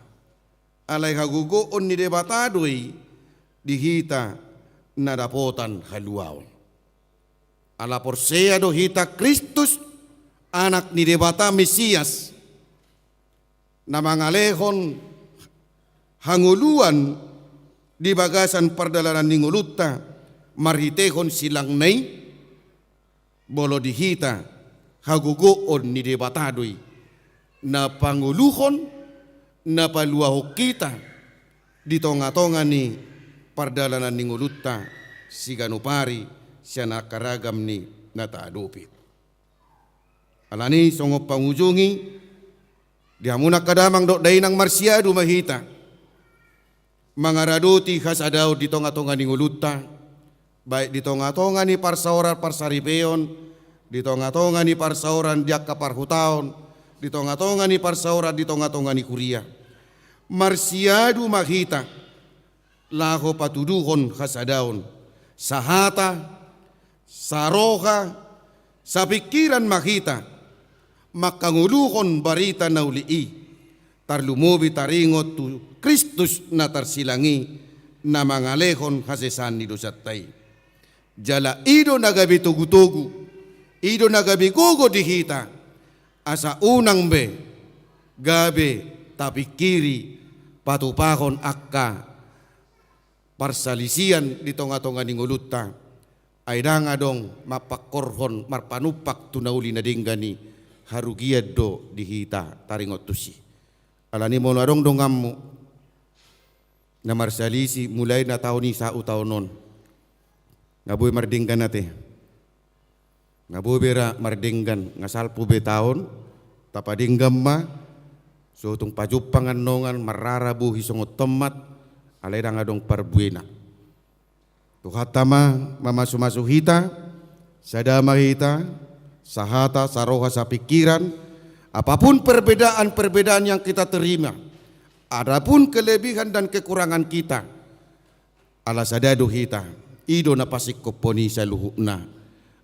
Alai hagogoon ni Debata do i di hita na dapotan haluaon. Ala porsea do hita Kristus, Anak ni Debata, Mesias, na mangalehon hangoluan di bagasan pardalanan ni ngolunta marhitehon silangna i. Molo di hita, hagogoon ni Debata do i na pangoluhon, na paluahon hita di tonga-tonga ni pardalanan ni ngolunta siganup ari sian angka ragam ni na taadopi. Alani i, songon pangujungi, di hamu angka damang dohot dainang, marsiadu ma hita mangaradoti hasadaon di tonga-tonga ni ngolunta, baik di tonga-tonga ni parsaoran parsaripeon, di tonga-tonga ni parsaoran di angka parhutaon, di tonga-tonga ni parsaoran di tonga-tonga ni huria. Marsiadu ma hita laho patuduhon hasadaon, sahata, saroha, sapingkiran ma hita mangkangoluhon barita na uli i, tarlumobi taringot tu Kristus na tarsilang i, na mangalehon hasesaan ni dosanta i. Jala i do na gabe togu-togu, i do na gabe gogo di hita, asa unang be gabe tapingkiri patupahon angka parsalisian di tonga-tonga ni ngolunta, ai ndang adong mampangkorhon marpanumpak tu na uli na denggan i, harugian do di hita taringot tusi. Alani molo adong donganmu na marsalisi mulai na taon i sahat tu taon on, nga boi mardenggan ate. Nga boi be ra mardenggan, nga salpu be taon, tapadenggan ma, so tung pajumpang annon marrara bohi songon tommat, alai ndang adong parbuena. Tuhanta ma mamasu-masu hita, sada ma hita, sahata, saroha, sapingkiran, apapun perbedaan-perbedaan yang kita terima, adapun kelebihan dan kekurangan kita, ala sada do hita, i do na pasingkophon i saluhutna,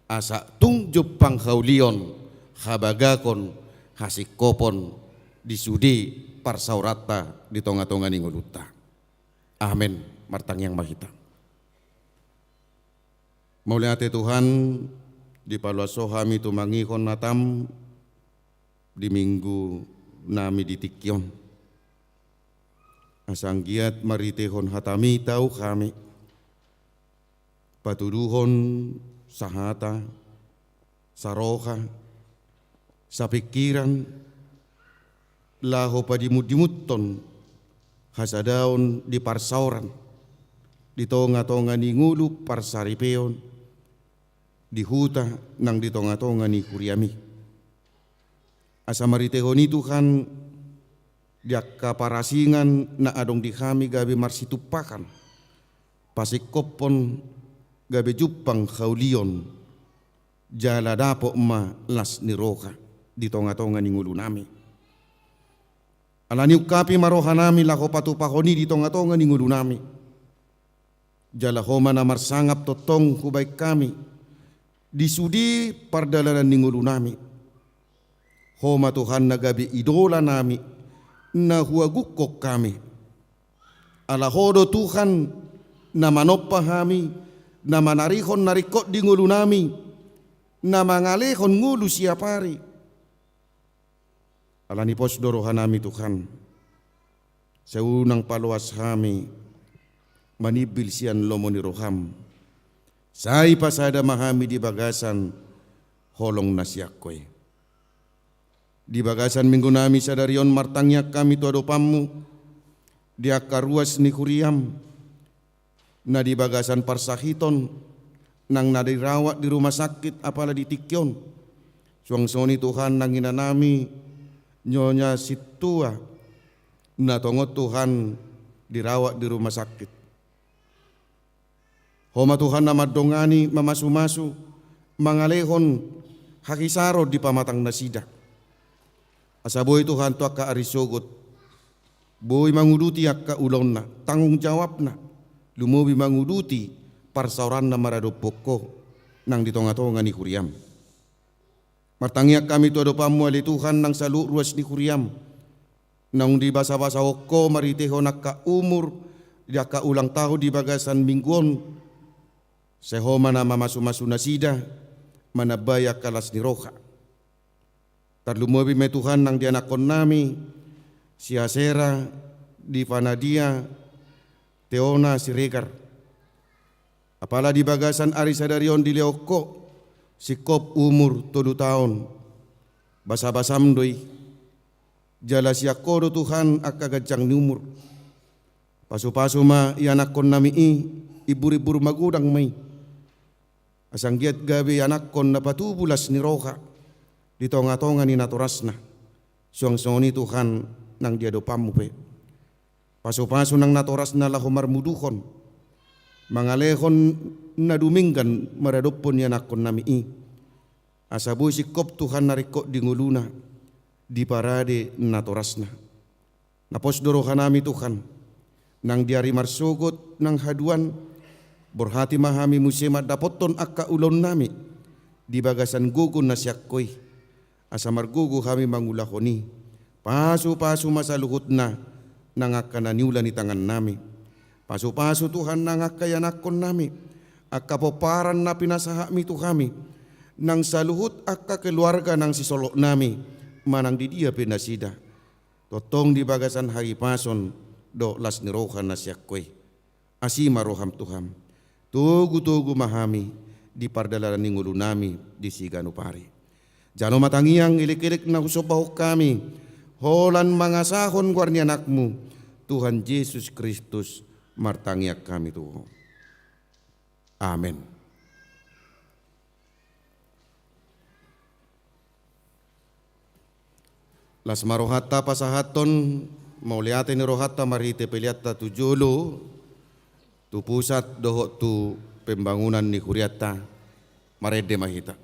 asa tung jumpang haulion, habagaton, hasingkophon di sude parsaoranta di tonga-tonga ni ngolunta. Amen. Martangiang ma hita. Mauliate Tuhan, dipaloas Ho hami tumangihon hataM di minggu nami di tingki on. Asa anggiat marhitehon hataMi tau hami patuduhon sahata, saroha, sapingkiran, laho padimut-dimuthon hasadaon di parsaoran, di tonga-tonga ni ngolu parsaripeon, di huta nang di tonga-tonga ni huriami. Asa marhitehon i Tuhan, di angka parasingan na adong di hami gabe marsitumpahan, pasingkophon gabe jumpang haulion, jala dapot ma las ni roha di tonga-tonga ni ngolunami. Alani i ungkapi ma rohanami laho patupahon i di tonga-tonga ni ngolunami. Jala Ho ma na marsangap tongtong hubaen hami di sude pardalanan ni ngolunami. Ho ma Tuhan na gabe idolanami, na huaguhon hami. Ala Ho do Tuhan na manompa hami, na manarihon na ringkot di ngolunami, na mangalehon ngolu siapari. Alani pos do rohanami Tuhan, sai unang paloas hami manimbil sian lomo ni roham. Sai pasada ma hami di bagasan holong na sian Ho i. Di bagasan minggunami sadari on martangiang hami tu adopanmu di angka ruas ni huriam, na di bagasan parsahiton, nang na dirawat di rumah sakit apala di tingki on. Suang songon i Tuhan nang inanami Nyonya Sintua, na tongon Tuhan dirawat di rumah sakit. Ho ma Tuhan na mandongani, mamasumasu, mangalehon hahisaron di pamatang nasida. Asa boi Tuhan tu angka ari sogot, boi manguduti angka ulaonna, tanggung jawabna, lumobi manguduti parsaoranna maradophon Ho nang di tonga-tonga ni huriam. Martangiang hami tu adopanmu ale Tuhan nang saluhut ruas ni huriam, naung dibasabasahon Ho marhitehon angka umur di angka ulang tahun di bagasan minggu on. Sai Ho ma na mamasumasu nasida, manambai angka las ni roha. Tarlumobi ma i Tuhan nang di anakkonnami, si Asera, Diva Nadia, Teona Siregar. Apala di bagasan ari sadari on dilehon Ho, singkop umur tolu taon. Basabasam do i. Jala sian Ho do Tuhan angka ganjang ni umur. Pasupasu ma ianakkonnami i, imburimbur magodang ma i. Asa anggiat gabe ianakkon na patubu las ni roha di tongatonga ni natorasna. Suang songon i Tuhan nang di adopanmu pe. Pasupasu nang natorasna laho marmuduhon, mangalehon na dumenggan maradophon ianakkonnami i. Asa boi singkop Tuhan na ringkot di ngoluna, diparade natorasna. Na pos do rohanami Tuhan, nang di ari marsogot nang haduan, borhati ma hami muse mandapothon angka ulaonnami di bagasan gogo na sian Ho i. Asa margogo hami mangulahon i. Pasupasu ma saluhutna nang angka na niula ni tangannami. Pasupasu Tuhan nang angka ianakkonnami, angka pomparan na pinasahatmi tu hami, nang saluhut angka keluarga nang sisolhotnami, manang di dia pe nasida. Tongtong di bagasan hahipason dohot las ni roha na sian Ho i. Asi ma roham Tuhan. Togutogu ma hami di pardalanan ni ngolunami di siganup ari. Jalo ma tangiang, elekelek na husombahon hami, holan mangasahon goar ni Anakmu, Tuhan Jesus Kristus, martangiang hami tu Ho. Amen. Las ma rohanta pasahathon mauliate ni rohanta marhite peleanta tu jolo, tu pusat dohot tu pembangunan ni hurianta. Marende ma hita.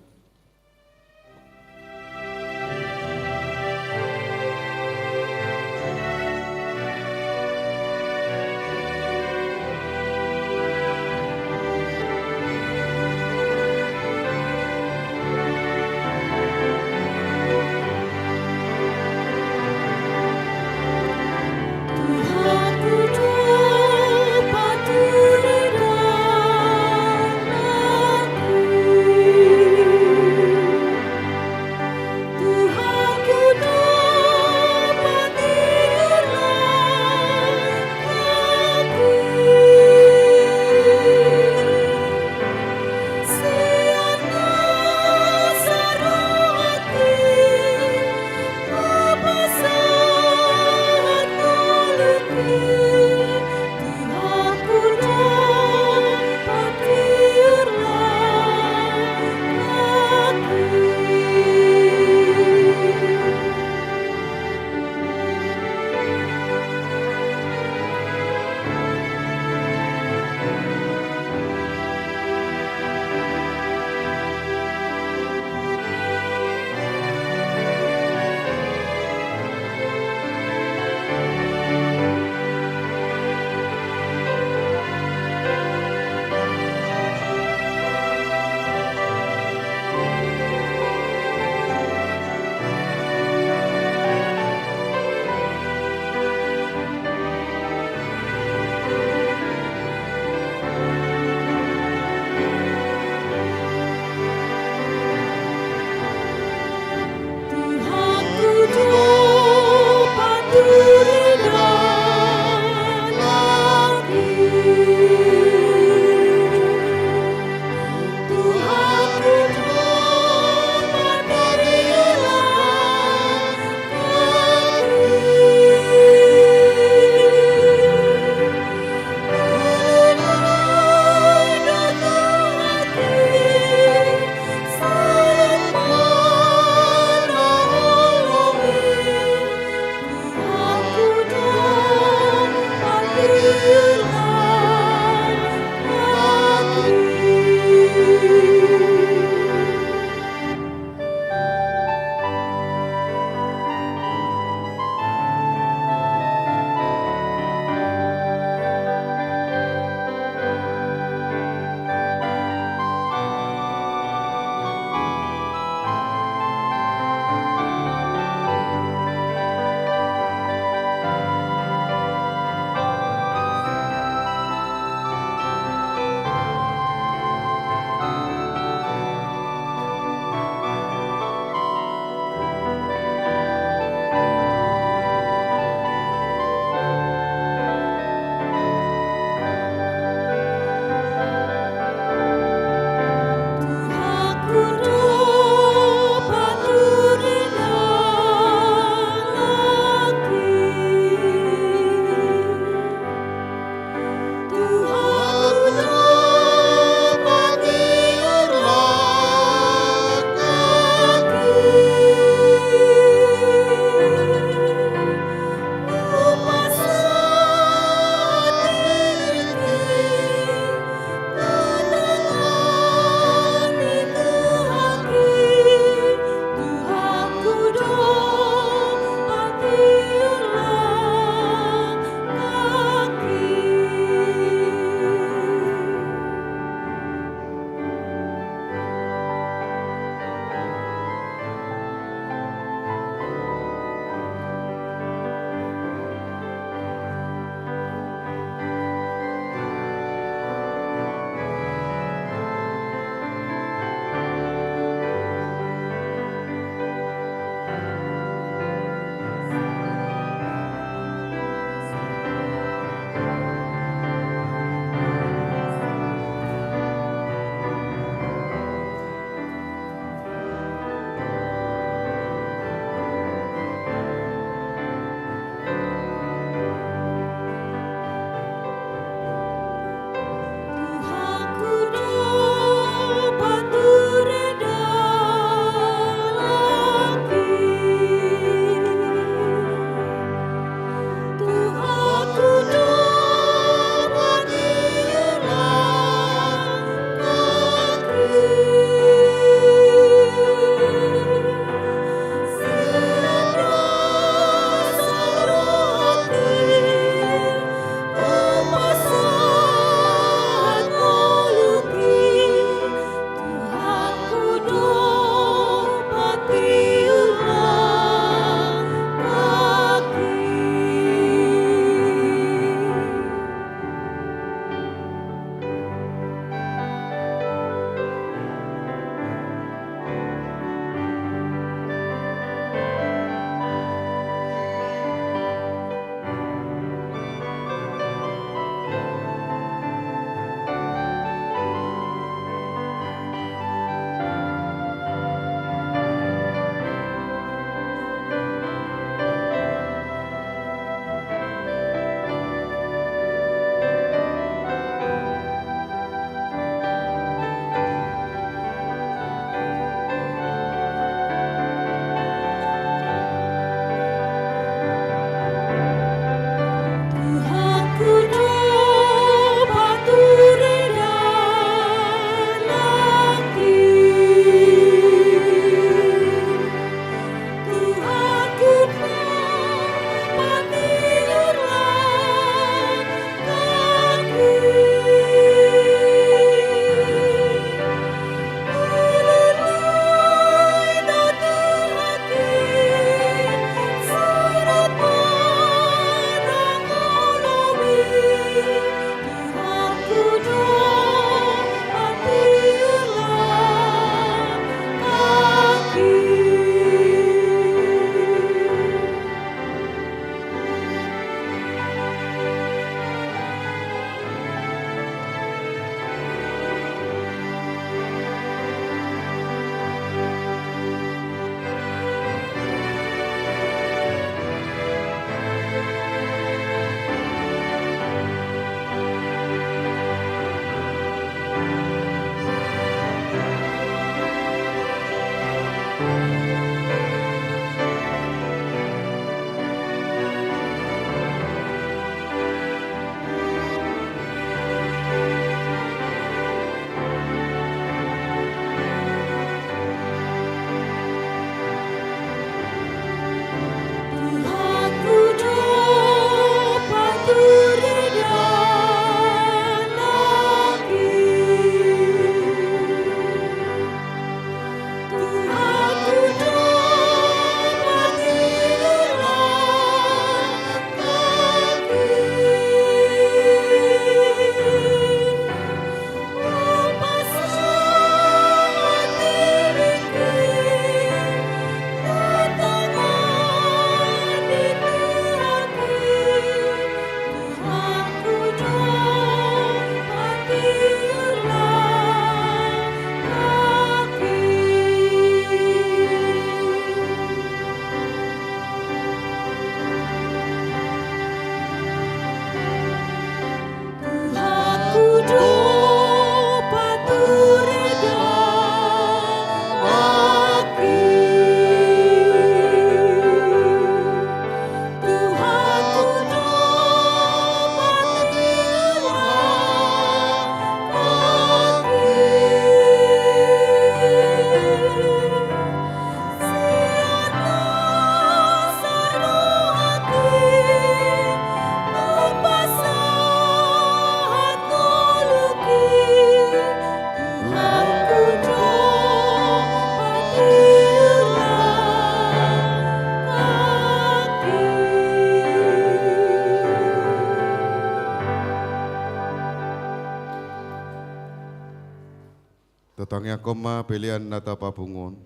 Tatangiangkon ma pelean na tapapungu on.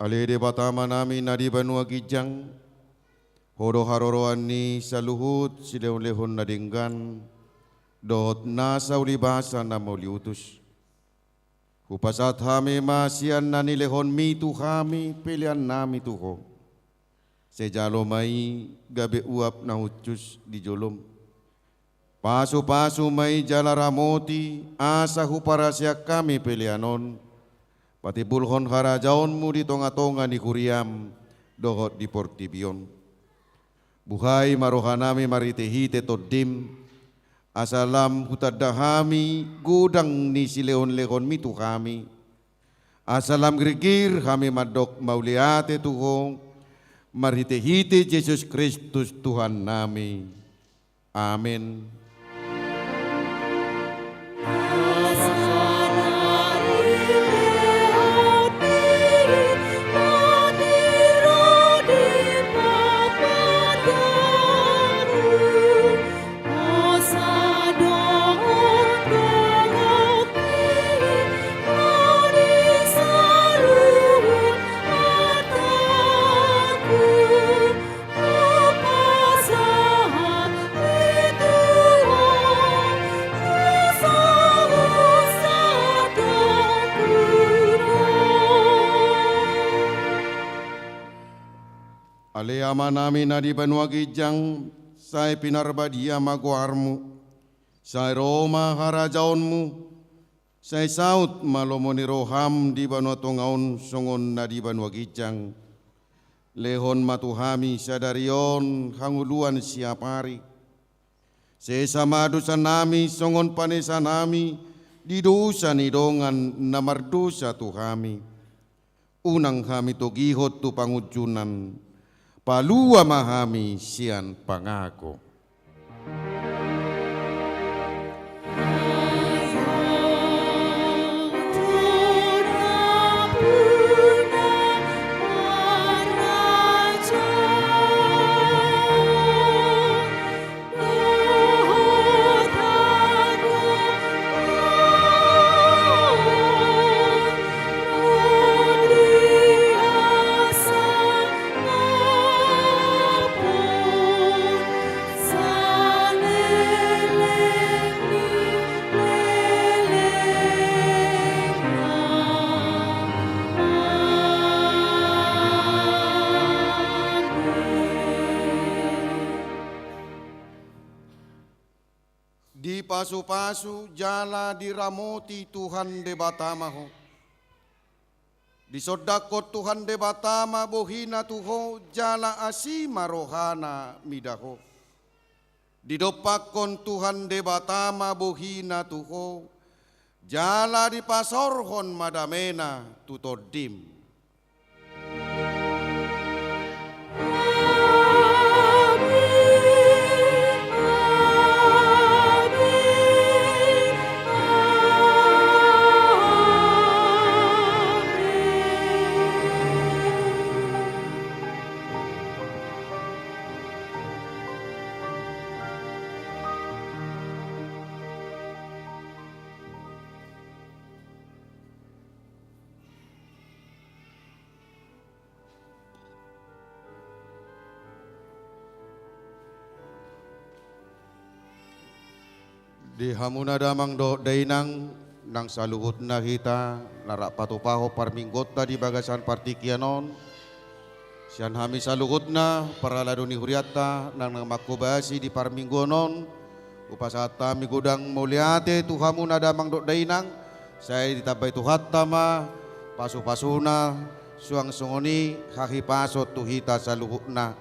Ale Debata Amanami na di banua ginjang, Ho do haroroan ni saluhut silehonlehon na denggan dohot nasa ulibasa na mauliutus. Hupasahat hami ma sian na nilehonMi tu hami peleannami tu Ho. Sai jalo ma i gabe uap na hushus di joloM. Pasupasu ma i jala ramoti asa huparaseang hami pelean on patimbulhon harajaonMu di tongatonga ni huriaM dohot di portibi on. Buhai ma rohanami marhitehite TondiM, asa lam hutanda hami godang ni silehonlehonMi tu hami, asa lam girgir hami mandok mauliate tu Ho, marhitehite Jesus Kristus Tuhannami. Amen. Ale Amanami na di banua ginjang, sai pinarbadia ma goarMu, sai ro ma harajaonMu, sai saut ma lomo ni rohaM di banua tonga on songon na di banua ginjang. Lehon ma tu hami sadari on hangoluan siapari. Sesa ma dosanami songon panesanami di dosa ni dongan na mardosa tu hami. Unang hami togihon tu pangunjunan, palua ma hami sian pangago. Dipasupasu jala diramoti Tuhan Debata ma ho. Disondangkon Tuhan Debata ma bohiNa tu ho jala asi ma rohaNa mida ho. Didompakkon Tuhan Debata ma bohiNa tu ho jala dipasaorhon ma dameNa tu tondim. Di hamuna damang dohot dainang, nang saluhutna hita na rap patupahon parmingguonta di bagasan partingkian on, sian hami saluhutna parhalado ni hurianta nang na manghobasi di parmingguon on, hupasahat hami godang mauliate tu hamuna damang dohot dainang, sai ditambai Tuhanta ma pasupasuna, suang songon i hahipason tu hita saluhutna.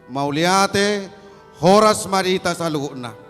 Mauliate, horas ma di hita saluhutna.